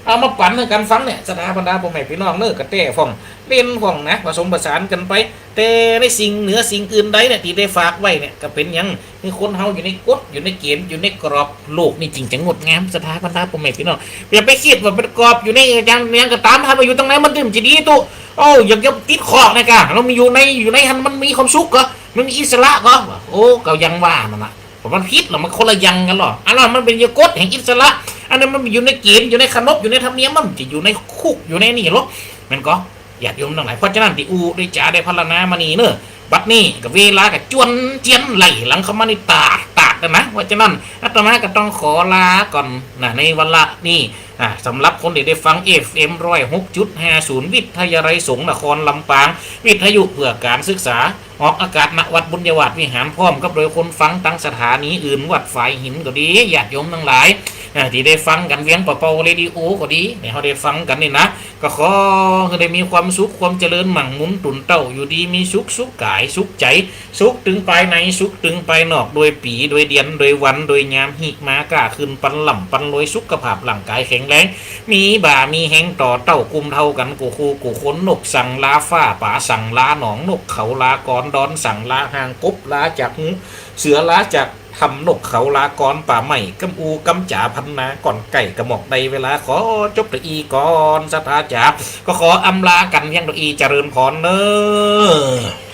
เอามาปั๋นหื้อกั๋นฟังเนี่ย ศรัทธาบรรดาพ่อแม่พี่น้องเน่อ กระแต้พ่อง เล่นพ่องนะ ผสมผสานกั๋นไป แต่ในสิ่งเหนือสิ่งอื่นใดเนี่ย ตี้ได้ฝากไว้เนี่ย ก็เป๋นหยัง หื้อคนเฮาอยู่ในกฎ อยู่ในเกณฑ์ อยู่ในกรอบ โลกนี่จึงจะงดงาม ศรัทธาบรรดาพ่อแม่พี่น้อง อย่าไปกึ๊ดว่าเป๋นกรอบ อยู่ในหยังหยังก็ต๋าม ถ้าไปอยู่ตังในมันจะดีตุ๊ โอ้ อย่า อย่าติดคอกนะกะ เฮามีอยู่ใน อยู่ในหั้นมันมีความสุขก่อ มันมีอิสระก่อ โอ้ ก็อย่างว่านั่นน่ะ เพราะมันผิดแล้ว มันคนละอย่างกั๋นหรอ อันนั้นมันเป๋นอยู่กฎแห่งอิสระ อันนั้นมันอยู่ในเกณฑ์ อยู่ในขนบ อยู่ในธรรมเนียม มันจะอยู่ในคุก อยู่ในนี่หรอ แม่นก่อ ญาติโยมตังหลาย เพราะฉะนั้นตี้อู้ได้จ๋าได้พรรณนามานี่เน่อ บัดนี้ก็เวลาก็จวนเจียนไหลหลังเข้ามาในตาดตาดแล้วนะ เพราะฉะนั้นอาตมาก็ต้องขอลาก่อนนะ ในวาระนี้ อ่า สำหรับคนตี้ได้ฟัง เอฟเอ็ม ร้อยหกจุดห้าศูนย์ วิทยาลัยสงฆ์นครลำปาง วิทยุเพื่อการศึกษา ออกอากาศ ณ วัดบุญญาวาสวิหาร พร้อมกับโดยคนฟังตังสถานีอื่น วัดฝายหินก็ดี ญาติโยมตังหลาย อ่า ตี้ได้ฟังกั๋นเวียงป่าเปาเรดิโอก็ดี เนี่ย เฮาได้ฟังกั๋นนี่นะ ก็ขอหื้อได้มีความสุข ความเจริญ หมั่งหมุนตุนเต้า อยู่ดีมีสุข สุขกาย สุขใจ๋ สุขตึงปายใน สุขตึงปายนอก โดยปี๋ โดยเดือน โดยวัน โดยยาม หิมาก้าขึ้น ปันร่ำปันรวย สุขภาพร่างก๋ายแข็งแรง มีบ่ามีแฮงต่อเต้า กุมเฒ่ากั๋นกู้คู่กู้คน นกสั่งลาฟ้า ป๋าสั่งลาหนอง นกเขาลากร ดอนสั่งลาห่าง กบลาจากฮู เสือลาจากถ้ำ นกเขาลากรป่าไม้ กำอู้กำจ๋าพันนา ก่อนใก้กะหมอกได้เวลา ขอจบเต้าอี้ก่อน ศรัทธาจ๋า ก็ขออำลากั๋นเพียงเต้าอี้ เจริญพรเน่อ